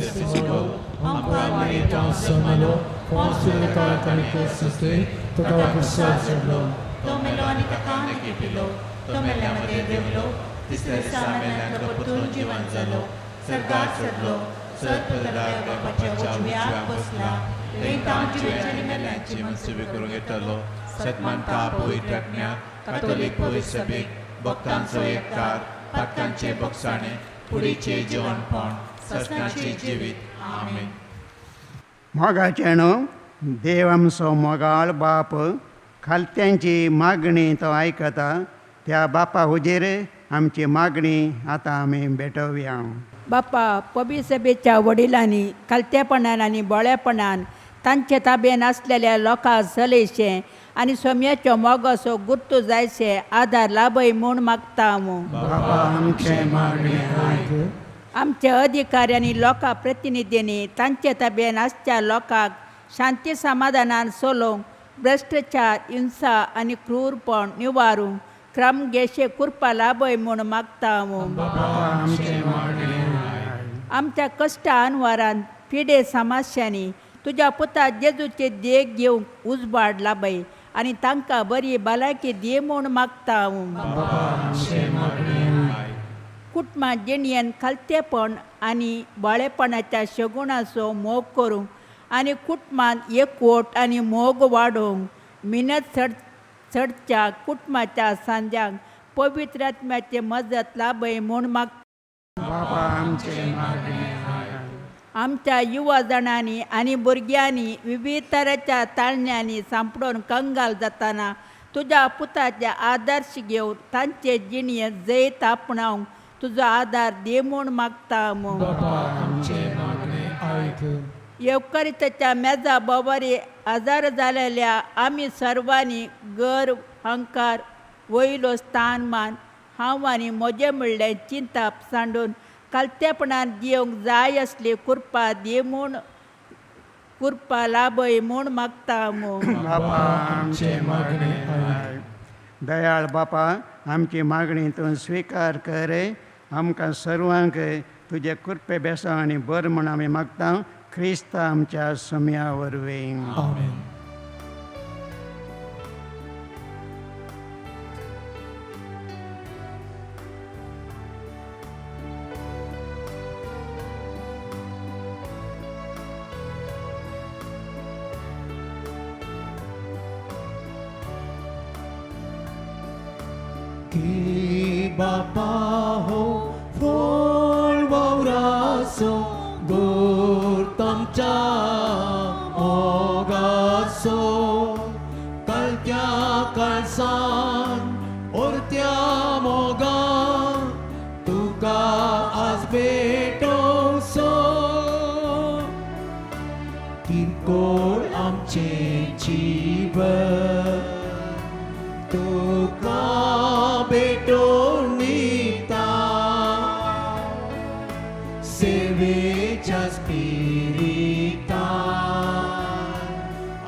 आमकां मरियेंत जल्मलो, पोंसियो ताणें सुस्ते ताका प्रसाद चडलो, तो मेलो आनी ताका खेपिलो, तो मेल्या मदें देंवलो, तिसऱ्या दिसा मेल्ल्यांतलो परतून जिवन जालो, सर्गार चडलो, सत पदरार बापाच्या उजव्याक बसला, थंय तांव जिवेची आनी मेल्यांची मनसुबी करूंक येतलो. सतमानता पवित्र आत्म्या कातोलीक पवित्र सभेक भक्तांचो एककार, पातकांचे बक्षाणे, कुडीचे जिवनपण, ससनाचे जिवीत. आमेन. मोगाचें न्हू, देव आमचो मोगाळ बाप खालत्यांची मागणी तो आयकता. त्या बापा हुजीर आमची मागणी आतां आमी भेटोवया. बापा, पबी सभेच्या वडिलांनी खालतेपणान आनी बोळेपणान तांचे ताबेन आसलेल्या लोकांक चलयशें आनी सोम्याचो मोगाचो गुर्तू जायशें आदार लाभय म्हूण मागता हांव. बापा आमचे मागणी आयक. आमच्या अधिकारी आनी लोकां प्रतिनिधींनी तांचे ताबेन आसच्या लोकांक शांती समाधानान चलोवंक भ्रश्टाचार, हिंसा आनी क्रूरपण निवारूंक क्रमगेशे कृपा लाभय म्हूण मागता हांव. आमच्या कश्ट अनवारान पिडे समस्यांनी तुज्या पुता जेजूचे देख घेवंक उजवाड लाभय आनी तांकां बरी भलायकी दी म्हूण मागता हांव. कुटुंबा जिणेन खालतेपण आनी बाळेपणाच्या शगुणाचो मोग करूंक आनी कुटुंबांत एकवट आनी मोग वाडोवंक मिनत चडच्या कुटुंबाच्या सांज्यांक पवित्र आत्म्याचे मजत लाभय म्हूण मागता. आमच्या युवा जाणांनी आनी भुरग्यांनी विविध तरेच्या ताळण्यांनी सांपडून कंगाल जाताना तुज्या पुताचे आदर्श घेवन तांचे जिणेंत जैत आपणावंक तुजो आदार दी म्हूण मागता. येवकारिताच्या मेजा बोवारी आजार जालेल्या आमी सर्वांनी गर्व, अहंकार, वयलो स्थानमान, हांव आनी म्हजें म्हणलें चिंताप सांडून कालतेपणान दिवंक जाय असली कृपा दी म्हूण कृपा लाभय म्हूण मागता. दयाळ बापा, आमची मागणी तूं स्विकार कर. आमकां सर्वांक तुजे कृपे बेसांव आनी बर म्हूण आमी मागता. क्रिस्त आमच्या सम्या वरवीं. आमेन. की बापा हो फळ वावरासो गोर तमच्या मोगासो कलत्या काळसान ओरत्या मोगा तुका आज भेटोसो किरकोळ आमचें जीवन तुका भेटोवन दिता सेवेच्या स्पिरितान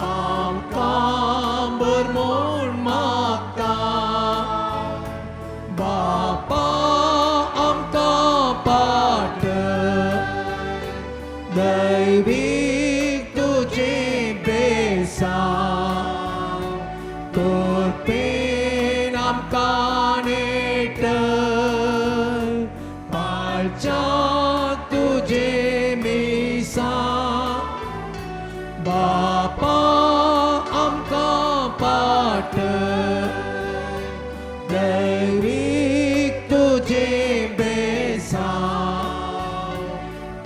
आमकां बर म्हूण मागता बापा आमकां पाट दैवीक तुजें बेसांव तोरपेन आमकां नेटय पाळच्याक तुजें मिसां बापा आमकां पाट दैवीक तुजें बेसांव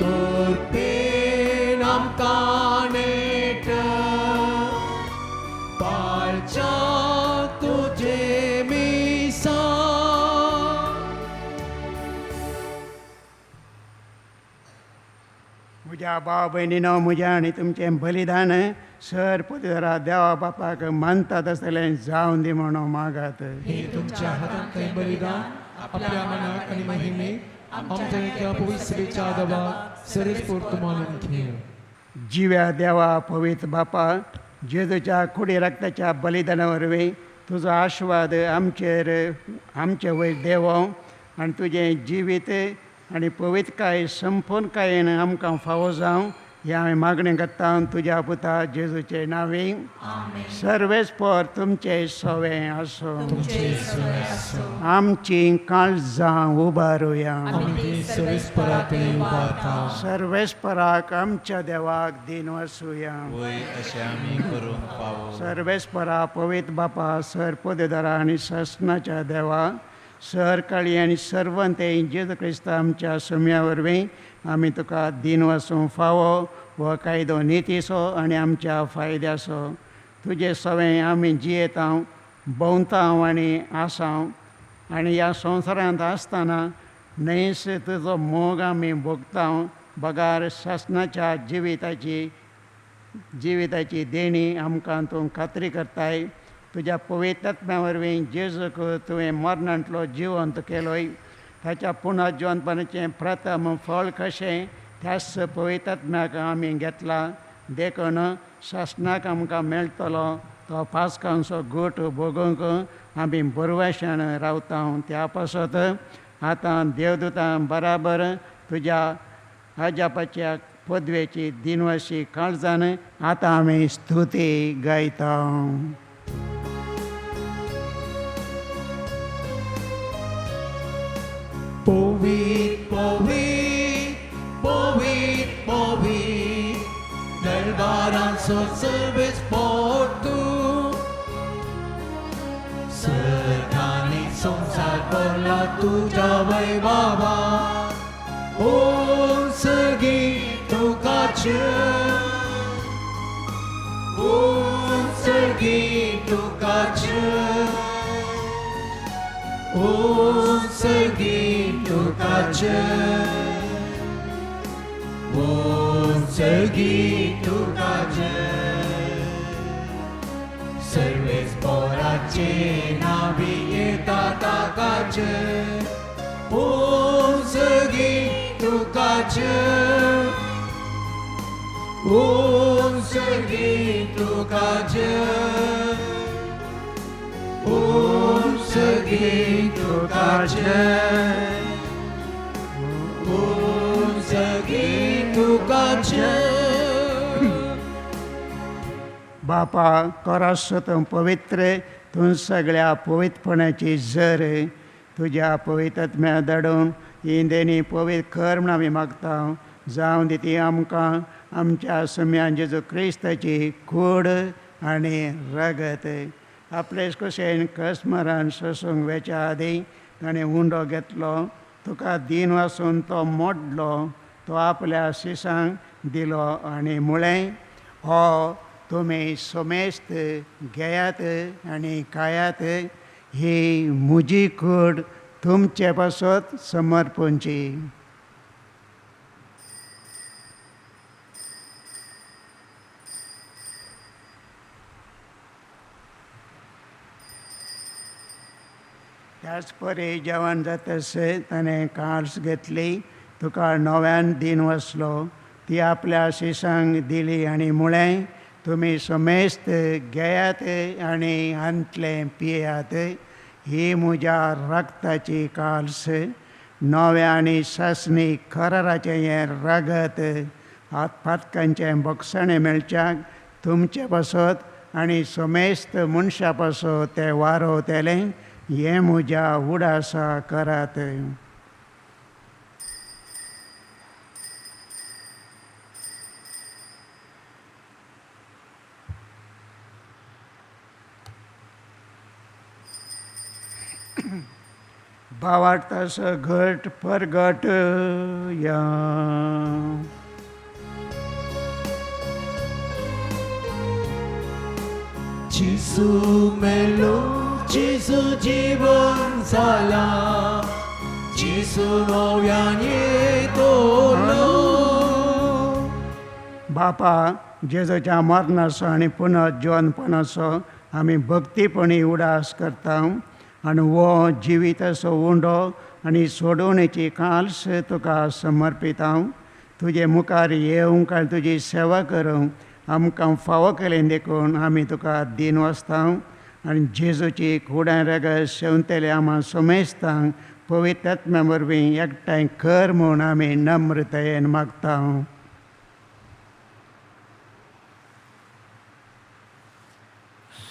तोरपेन आमकां नेटय पाळच्याक तुजें मिसां. म्हज्या भाव भयणीनो, म्हज्या आनी तुमचें बलिदान सर पदरा देवा बापाक मानतात आसतलें जावन दी म्हणून मागात. हे तुमच्या हातांतलें बलिदान आपल्या मनाक आनी महिमेक आमच्या त्या पवित्र दबाक सरेस्पोर तुमालून घेव. जिव्या देवा पवित्र बापा, जेजूच्या कुडी रक्ताच्या बलिदाना वरवीं तुजो आशिर्वाद आमचेर आमचे वयर देवो आनी तुजें जिवीत आनी पवित्रकाय संपूर्णकायेन आमकां फावो जावं हें हांवें मागणें करता तुज्या पुता जेजूचे नांवी. सर्वेस पोर तुमचें सवें आसूं. आमची काळजां उबारुया. सर्वेस्पराक आमच्या देवाक दिन वसुया. वय अशें आमी करूंक फावो. सर्वेस्परा पवित्र बापा, सर पदेदारा आनी ससनाच्या देवा, सर काळी आनी सर्वंते जेजू क्रिस्त आमच्या सुम्या वरवीं आमी तुका दिन वसूंक फावो हो कायदो नितीचो आनी आमच्या फायद्याचो. तुजे सवें आमी जियेता, भोंवता आनी आसा आनी ह्या संवसारांत आसतना न्हयस तुजो मोग आमी भोगता बगार सासणाच्या जिविताची देणी आमकां तूं खात्री करताय. तुज्या पवित्र वरवीं जेजूक तुवें मरणांतलो जिवंत केलोय, ताच्या पुनर्जिवंतपणाचें प्रथम फळ कशें त्याच पवित्र आमी घेतला. देखून सासणाक आमकां मेळटलो तो पास्कांचो गोट भोगूंक आमी बरवेशान रावता. त्या पासत आतां देवदूतां बराबर तुज्या अजापाच्या पदवेची दिनवाशी काळजान आतां आमी स्तुती गायता. पवित्र पवित्र पवित्र पवित्र दरबारांचो सर्वेस पोर तूं, सर्गांनी संवसार भरला तुज्या वैभवा. ओ सर्गी तुका ओ सर्गी तुका ओ सर्गी तुका ओ सर्गी तुका. सर्वेस पोराचे नावी येता ताकाचे ओ सर्गी तुका ओ सर्गी तुका ओ सर्गी तुका ओ सर्गी तुका. बापा कोरासो तूं पवित्र, तूं सगळ्या पवित्रपणाची जर तुज्या पवित्र धाडून ही देणी पवित्र कर म्हूण आमी मागता. जावं दी ती आमकां आमच्या सुम्या जेजू क्रिस्ताची कूड आनी रगत. आपलेच कुशेन कसमरान सोसूंक वेच्या आदीं ताणें उंडो घेतलो, तुका दीन वासून तो मोडलो, तो आपल्या शिसांक दिलो आनी म्हळें, हो तुमी समेस्त घेयात आनी खायात, ही म्हजी कूड तुमचे पासत समर्पणची. त्याच परी जेवण जातसे ताणें कांस घेतली, तुका नव्यान दीन वसलो, ती आपल्या शिसांक दिली आनी म्हळें, तुमी समेस्त घेयात आनी हांतलें पियात, ही म्हज्या रक्ताची काल्स, नव्या आनी सासणी कराराचें हें रगत पातकांचें बक्षणें मेळच्याक तुमचे पासत आनी समेस्त मनशा पासत तें वारोवतलें, हें म्हज्या उडासा करात. भावार्थाचो घट परगट या. जेजू मेलो, जेजू जीवन जाला, जेजू नव्यान येतलो. बापा, जेजूच्या मरणाचो आनी पुनर्जिवनपणाचो आमी भक्तीपणी उडास करता आनी हो जिविताचो उंडो आनी सोडोवणेची काल्स तुका समर्पिता. तुजे मुखार येवंक आनी तुजी सेवा करूंक आमकां फावो केलें देखून आमी तुका दीन वसता आनी जेजूची कुडां रगत शेंवतले आमा समेस्तांक पवित्र आत्म्या वरवीं एकठांय कर म्हूण आमी नम्रतायेन मागता.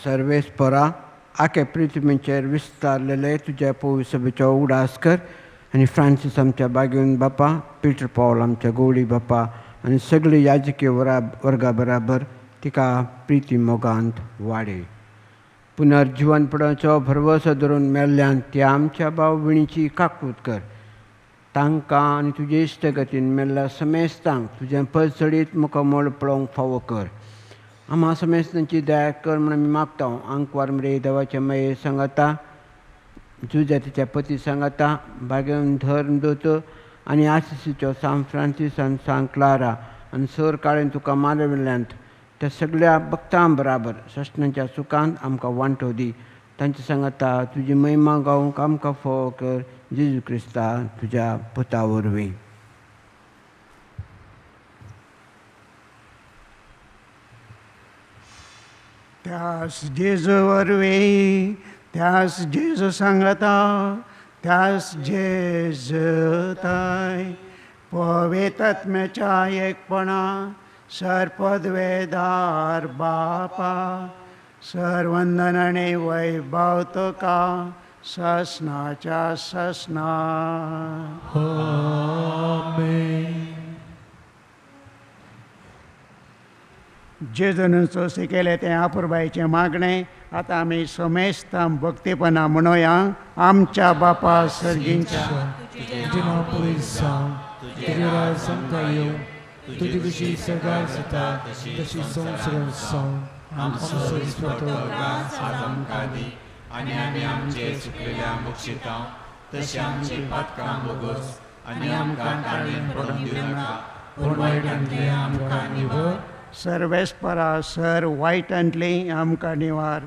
सर्वेस्परा आखे पृथ्वीचेर विस्तारलेले तुज्या पवित्र उडास कर आनी फ्रांसीस आमच्या बागेवन बापा, पिटर पावल आमच्या गोवळी बापा आनी सगळे याजकीय वर्गा बराबर तिका प्रिती मोगांत वाडय. पुनर्जिवनपणाचो भरवसो धरून मेल्ल्यान त्या आमच्या भाव भयणीची काकूत कर. तांकां आनी तुजे इश्टगतीन मेल्ल्या समेस्तांक तुजें पळचडीत मुखामळ पळोवंक फावो कर. आम्हा समेस्तांची दया कर म्हूण आमी मागता. आंकवार मरे देवाच्या माये सांगाता, जुजातीच्या पती सांगाता, बागेवन धर्म दोत आनी आशिशीचो सांत फ्रांसीस आनी सांत क्लारा आनी सर काळेन तुका मारविल्ल्यांत त्या सगळ्या भक्तां बराबर सस्नाच्या सुखान आमकां वांटो दी. तांचे सांगाता तुजी महिमा गावंक आमकां फावो कर, जेजू क्रिस्ता तुज्या पुता वरवीं. त्यास जेजू वरवीं, त्यास जेजू सांगता, त्यास जेजताय पवित्र आत्म्याच्या एकपणा सर्पद्वेदार बापा सर्वंदन आनी वैभव तुका ससनाच्या ससना. आमेन. जेजून शिकयलें तें आपुरबायेचें मागणें आतां आमी समेस्तां भक्तीपणा म्हणोया. आमच्या बापा सर्गींच्या, तुजें नांव पवित्र जावं, तुजें राज आमकां येवं, तुजी खुशी सर्गार जाता तशी संवसारांत जावं. आमचो दिसपट्टो घास आज आमकां दी आनी आमी आमचे चुकलेल्या बक्षितां तशें आमची पातकां बोगोस आनी आमकां ताणें पडूंक दिवं नाका, पूण वायटांतलें आमकां निवळ. सर्वेस्परा सर वायटांतली आमकां निवार.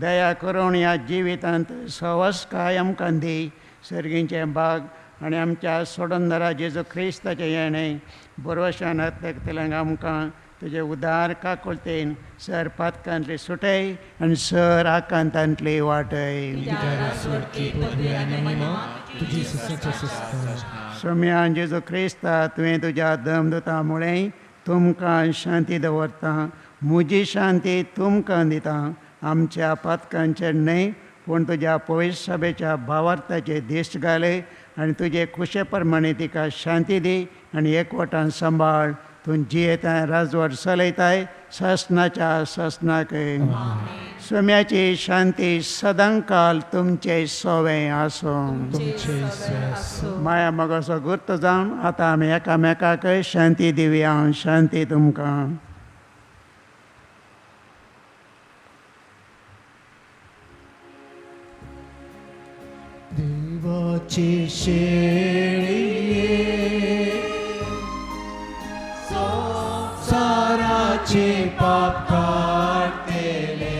दया करून ह्या जिवितांत सवस्काय आमकां दी. सर्गींचें भाग आनी आमच्या सोडंदरा जेजू क्रिस्ताचें येणें बरोवशान अत्तकतल्यांक आमकां तुजे उदार काकुळतेन सर पातकांतली सुटय आनी सर आकांतांतली वाटय. सोम्यान जेजू क्रिस्ता तुवें तुज्या दमदुता मुळें तुमकां शांती दवरता, म्हजी शांती तुमकां दिता. आमच्या पातकांचेर न्हय पूण तुज्या पवित्र सभेच्या भावार्थाचे दिश्ट घाले आनी तुजे खुशे प्रमाणे तिका शांती दी आनी एकवटान सांबाळ. तूं जियेताय राजवट चलयताय ससनाच्या ससनाक. सोम्याची शांती सदांकाल तुमचे सोवें आसूं. माया मोगाचो गुर्त जावन आतां आमी एकामेकाक शांती दिवया. शांती तुमकां. देवाची शेळये संवसाराचे पाप काडटले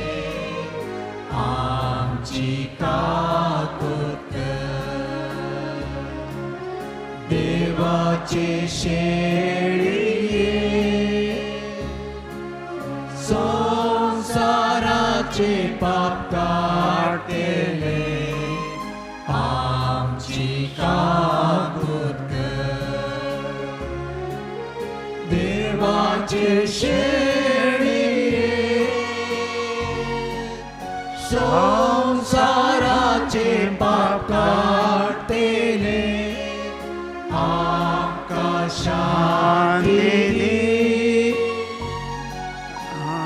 आमची काकूत कर. देवाचे शेळये संवसाराचे पाप काडटले आमची काकूत कर. देवाचे शेळये संवसाराचे पाप काडटले आमकां शांती दी,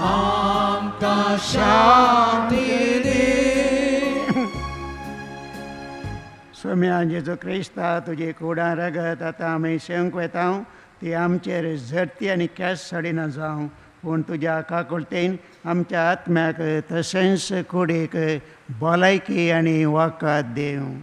आमकां शांती दी. सोम्या जेजू क्रिस्ता, तुजी कुडां रगत आतां आमी शेवंक वेता ती आमचेर झरती आनी केंस साडिना जावं, पूण तुज्या काकुळतेन आमच्या आत्म्याक तशेंच कुडीक भलायकी आनी वखद दिवं.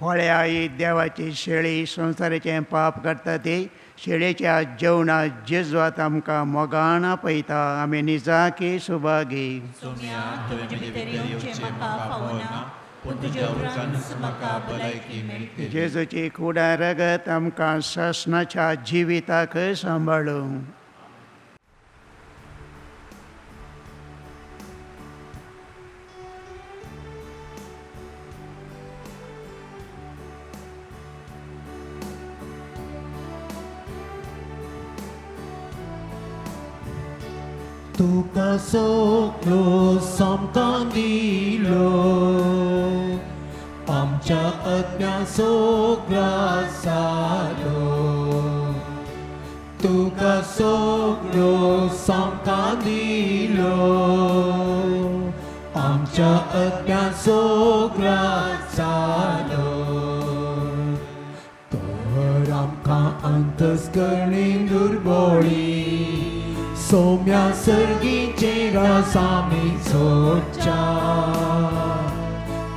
पळया ही देवाची शेळी संवसाराचें पाप करता ती शेळयेच्या जेवणा जेजवात आमकां मोगान आपयता. आमी निजाकी सुभागी. सोम्या, तुवें म्हजे भितर येवचें म्हाका फावना, पूण तुज्या उतरानूच म्हाका भलायकी मेळटली. जेजूची कुडां रगत आमकां सासणाच्या जिविताक सांबाळूं. तुका सगळो सामकां दिलो आमच्या आत्म्या सगळा जालो. तुका सगळो सामकां दिलो आमच्या आत्म्या सगळा जालो. तर आमकां अंतस्करणी दुर्बोळी सोम्या सर्गीचे रासामी सोडच्या.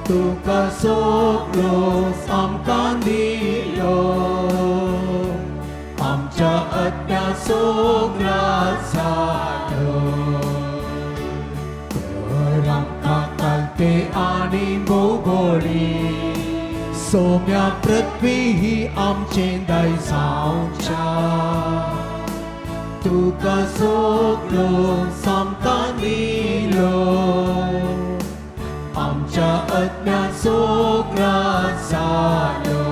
तुका सगळो आमकां दिलो आमच्या आत्म्या सगळा जालो. तर आमकां कालते आनी भोगोळी सोम्या पृथ्वी ही आमचें दायजावच्या. तुका सगळो सामकां दिलो आमच्या आत्म्या सगळा जालो.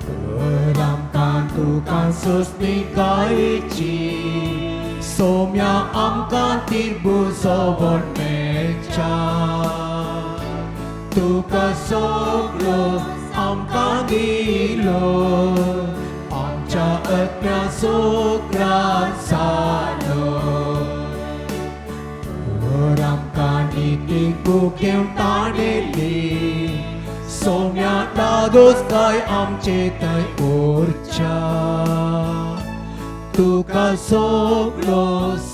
तर आमकां तुका सोंसणीकायेची सोम्या आमकां तिरबुजवण मेळच्या. तुका सगळो आमकां दिलो आमच्या आत्म्या सगळा जालो. तर आमकां नितीक बुकेव ताणेली सोम्या दादोस काय आमचे थंय उरच्या. तुका सगळो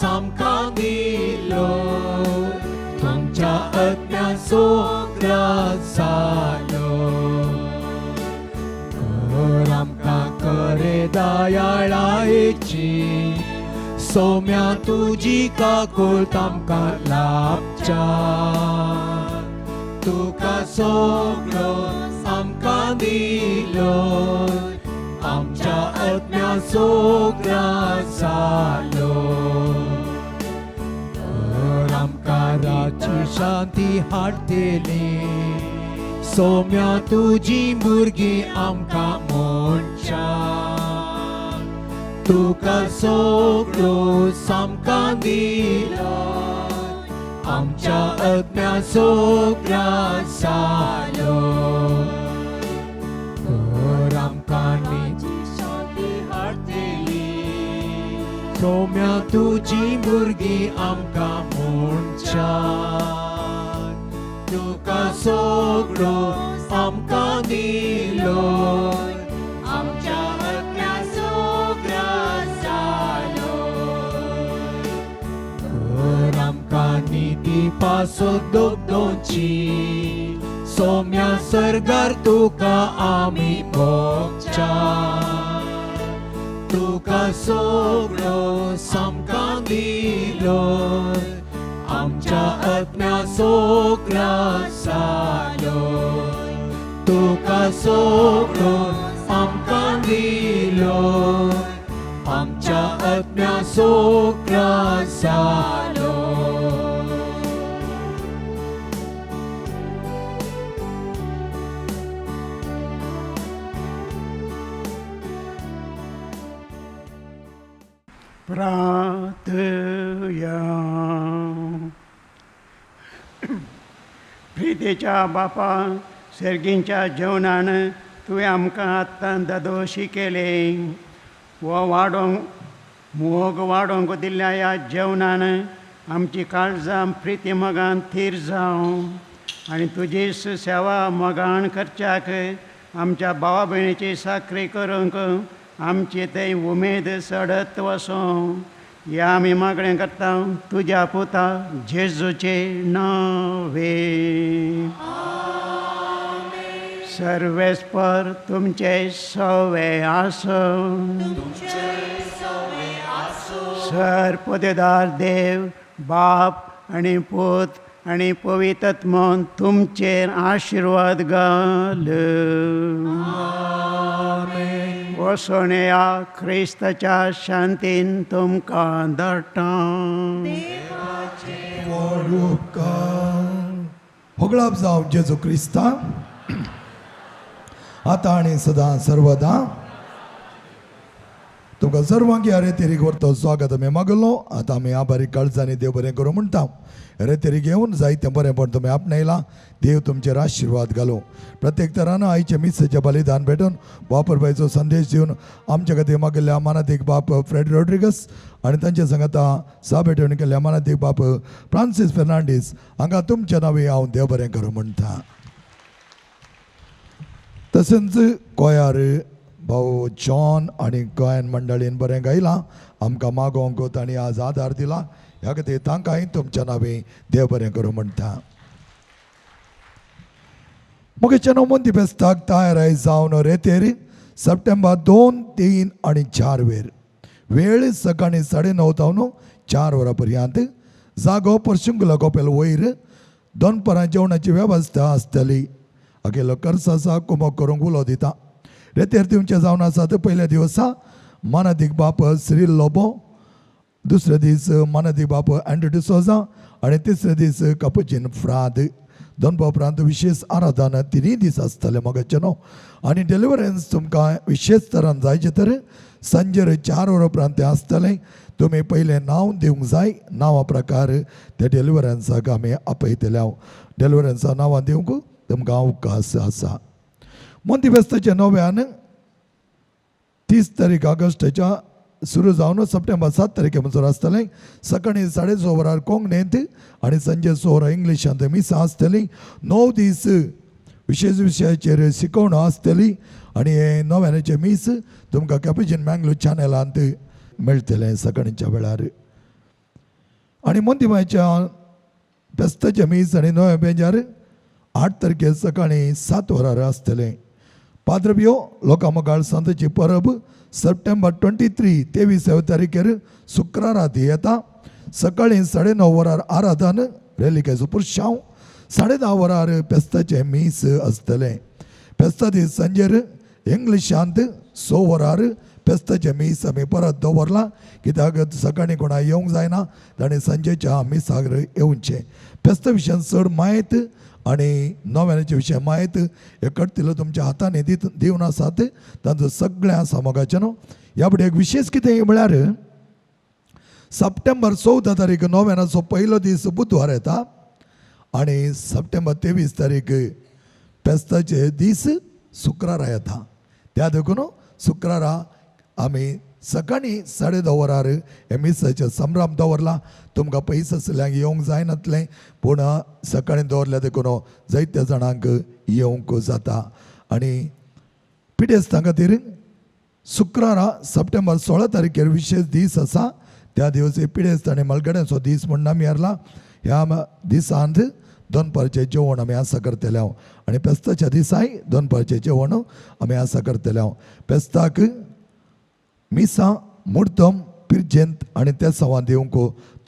सामकां दिलो तुमच्या आत्म्या सगळा जालो. कर आमकां करे दयाळायेची सोम्या तुजी काकूळत आमकां लाभच्या. तुका सगळो आमकां दिलो आमच्या आत्म्या सगळा जालो. तर आमकां रातची शांती हाडटली सोम्या तुजी भुरगीं आमकां म्हणच्या. तुका सगळो सामकां दिलो आमच्या आत्म्या सगळा जालो. तर आमकां सोम्या तुजी भुरगीं आमकां म्हणच्या तुका सगळो आमकां दिलो आमच्या आत्म्याचो ग्रास जालो कर आमकां निती पासत दोगदोची सोम्या सर्गार तुका आमी मोगच्या तुका सगळो सामकां दिलो आमच्या आत्म्याचो ग्रास जालो तुका सगळो आमकां दिलो आमच्या आत्म्याचो ग्रास जालो. प्रार्थया. प्रितीच्या बापा, सर्गींच्या जेवणान तुवें आमकां आत्तां दादोशी केलें. हो वाडोवंक मोग वाडोवंक दिल्ल्या ह्या जेवणान आमची काळजां प्रिती मोगान थीर जावं आनी तुजी सेवा मोगान करच्याक आमच्या भावा भयणीची साकरी करूंक आमची थंय उमेद चडत वसों. ह्या आमी मागणें करता तुज्या पुता जेजूचे नांवे. सर्वेस्पर तुमचे सवे आसूं. सर पदेदार देव बाप आनी पूत आनी पवित्र तुमचेर आशिर्वाद घाल. वसोन ह्या क्रिस्ताच्या शांतीन तुमकां धाडटा. होगळाप जावं जेजू क्रिस्ता आतां आनी सदां सर्वदा. तुमकां सर्वांक ह्या रेतेरीक व्हरतो स्वागत आमी मागलो. आतां आमी आभारी काळजांनी देव बरें करूं म्हणटा. रेतेरी घेवन जायतें बरेंपण तुमी आपणायलां. देव तुमचेर आशिर्वाद घालूं. प्रत्येक तरान आयचे मिसेचें बलिदान भेटून वापरपाचो संदेश दिवन आमच्या खातीर मागिल्ल्या मानादीक बाप फ्रेड रोड्रिगस आनी तांच्या सांगाता सा भेटवणी केल्ल्या मानादीक बाप फ्रांसीस फेर्नांडीस हांगा तुमच्या नांवी हांव देव बरें करूं म्हणटा. तशेंच गोंयार भाऊ जॉन आनी गोंयान मंडळीन बरें गायलां. आमकां मागोवंक तांणी आज आदार दिला. ह्या खातीर तांकांय तुमच्या नांवी देव बरें करूं म्हणटा. मुगेच्या णव मोंती फेस्ताक तयार जावन रेतेर सप्टेंबर 2, 3 आनी 4 वेर वेळ सकाळी 9:30 तावन 4 वरां पर्यंत. जागो परशुंगुला कोपेल वयर. दनपरां जेवणाची वेवस्था आसतली. अगेलो खर्च आसा कुमक करूंक उलो दिता. रेतेर दिवचे जावन आसात. पयल्या दिवसा मानादीक बाप श्री लोबो, दुसरे दीस मानादीक बाप एंड्रू डिसोजा आनी तिसरे दीस कपुचीन फ्राद. दोन उपरांत विशेष आराधना तिनूय दीस आसतले मगाचे न्हू. आनी डिलिवरन्स तुमकां विशेष तरान जायचें तर सांजेर 4 वरां उपरांत तें आसतलें. तुमी पयलें नांव दिवंक जाय. नांवा प्रकार त्या डिलिवरन्साक आमी आपयतले. हांव डिलिवरन्सा नांवां दिवंक तुमकां अवकाश आसा. मोंती फेस्ताच्या नव्यान 30 तारीख ऑगस्टाच्या सुरू जावन सप्टेंबर 7 तारखे म्हणसर आसतलें. सकाळी 6:30 वरार कोंकणींत आनी सांजे 6 वरां इंग्लिशांत मिसां आसतलीं. 9 दीस विशेश विशयाचेर शिकवण आसतली आनी हें नव्यानाचें मीस तुमकां कॅपुचीन मँगलोर चॅनलांत मेळटलें सकाळीच्या वेळार. आनी मोंतीमायच्या फेस्ताचें मीस आनी नव्या बेंजार 8 तारखे सकाळी 7 वरार आसतलें. पाद्रबियो लोकां मुखार सांताची परब सप्टेंबर 23 23 तारखेर शुक्रारा ती येता. सकाळी 9:30 वरार आराधन रेलिकेचो पुरशांव. 10:30 वरार फेस्ताचें मीस आसतलें. फेस्ता दीस सांजेर इंग्लिशांत 6 वरार फेस्ताचें मीस आमी परत दवरलां कित्याक सकाळीं कोणा येवंक जायना ताणें सांजेच्या मिसाक येवचें. फेस्ता विशयान चड म्हायत आनी नव्यानाचे विशय म्हायत हे कट्टिलो तुमच्या हातांनी दिवन आसात. तांचो सगळें आसा मोगाचें न्हू. ह्या फुडें एक विशेश कितें म्हळ्यार सप्टेंबर 14 तारीख नव्यानाचो पयलो दीस बुधवार येता आनी सप्टेंबर 23 तारीख फेस्ताचे दीस शुक्रारा येता. त्या देखून शुक्रारा आमी सकाळीं 10:30 वरार हे मिसाचें संभ्रम दवरला. तुमकां पयस आसल्यांक येवंक जायनातलें, पूण सकाळीं दवरल्या देखून जायत्या जाणांक येवंक जाता. आनी पिडेस्तां खातीर शुक्रारा सप्टेंबर 16 तारखेर विशेश दीस आसा. त्या दिवस पिडेस्त आनी मलगड्यांचो दीस म्हूण आमी हारला. ह्या दिसांत दनपारचें जेवण आमी आसा करतले हांव आनी पेस्ताच्या दिसाय दनपारचें जेवण आमी आसा करतले हांव. पेस्ताक मिसां मुर्दम पिर्जेंत आनी तेसांवां दिवंक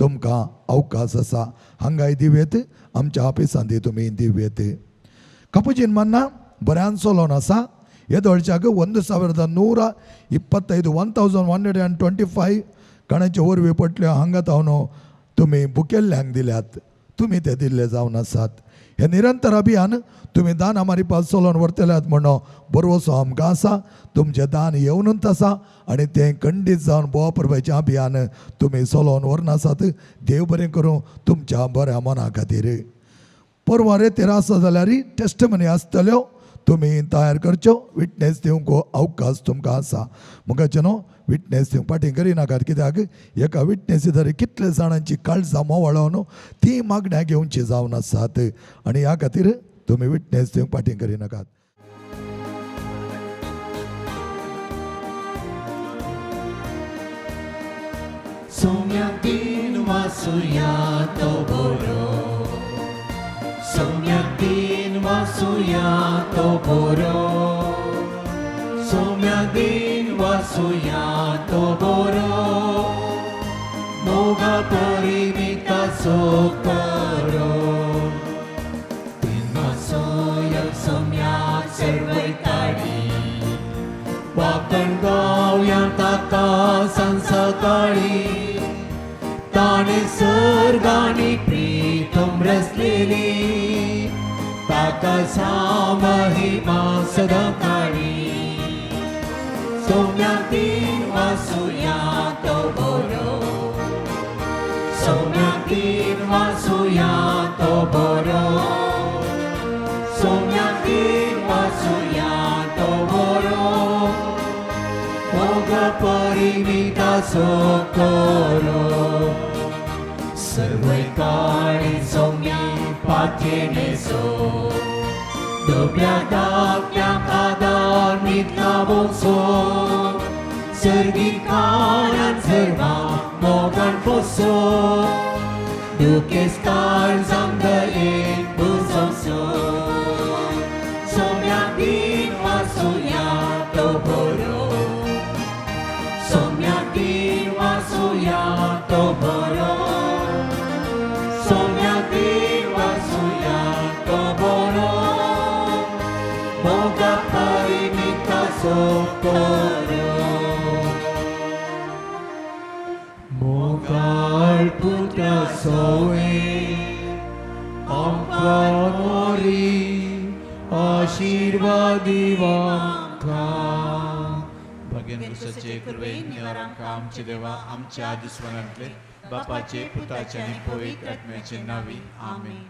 तुमकां अवकाश आसा. हांगाय दिवयेत, आमच्या ऑफिसांत तुमी दिवयेत. कपुजीन मन्ना बऱ्यान चलोन आसा. येदोळच्याक 1125 1125 कणाचे वरवीं पटल्यो हांगा तावन तुमी बुकेल्ल्यांक दिल्यात, तुमी ते दिल्ले जावन आसात. हे निरंतर अभियान तुमी दान मारिपास चलोवन व्हरतल्यात म्हणून बरवसो आमकां आसा. तुमचें दान येवनूच आसा आनी तें खंडीत जावन बोवा परबाचें अभियान तुमी चलोवन व्हरनासात. देव बरें करूं तुमच्या बऱ्या मना खातीर. परवां रेतेर आसा जाल्यार टेस्टमनी आसतल्यो, तुमी तयार करच्यो. विटनेस दिवंक अवकाश तुमकां आसा. मुखाचें न्हू विटनेस दिवंक फाटीं करिनाकात, कित्याक एका विटनेसी तरी कितले जाणांची काळजां मोवाळो न्हू ती मागण्या घेवची जावन आसात आनी ह्या खातीर तुमी विटनेस दिवंक फाटीं करिनाकात. सोम्याक दिन वासुया तो बरो, सोम्याक दिन वासुया तो बरो, सोम्याक दिन वासुया तो बरो, मोगा परिमिताचो करो. तीन वासुया सोम्याक सर्वयताडी, वाकण गावया ताका सांसकाळी, ताणे सर्गानी प्रीतम रचलेली, ताका महिमा सदां काळी. सोम्याक दिन वासुया तो बरो, सोम्याक दिन वासुया तो बरो, सोम्याक दिन वासुया तो बरो, मोग परिमिताचो करो. सर्वय काळी सोम्या पाथेनेसो, दुबळ्या धाकट्यांक आदार मितला बोसो, सर्गी काळान सर्वांक मोगान पोसो, दुखेस्तार जावंक दयेन पुजोवचो. सोम्याक दिन वासुया तो बरो, सोम्याक दिन वासुया तो बरो, सोम्याक दिन वासुया तो बरो, मोगा परिमिताचो करो. मोगाळ पुत्रा सोवे आमकां मोरी आशिर्वाद दिवांकां. भाग्यान सचे कृपेन निवारांकां आमचे देवा आमच्या दुस्मानांतले बापाचे पुताचे आनी पवित्र आत्म्याचे नांवी आमेन.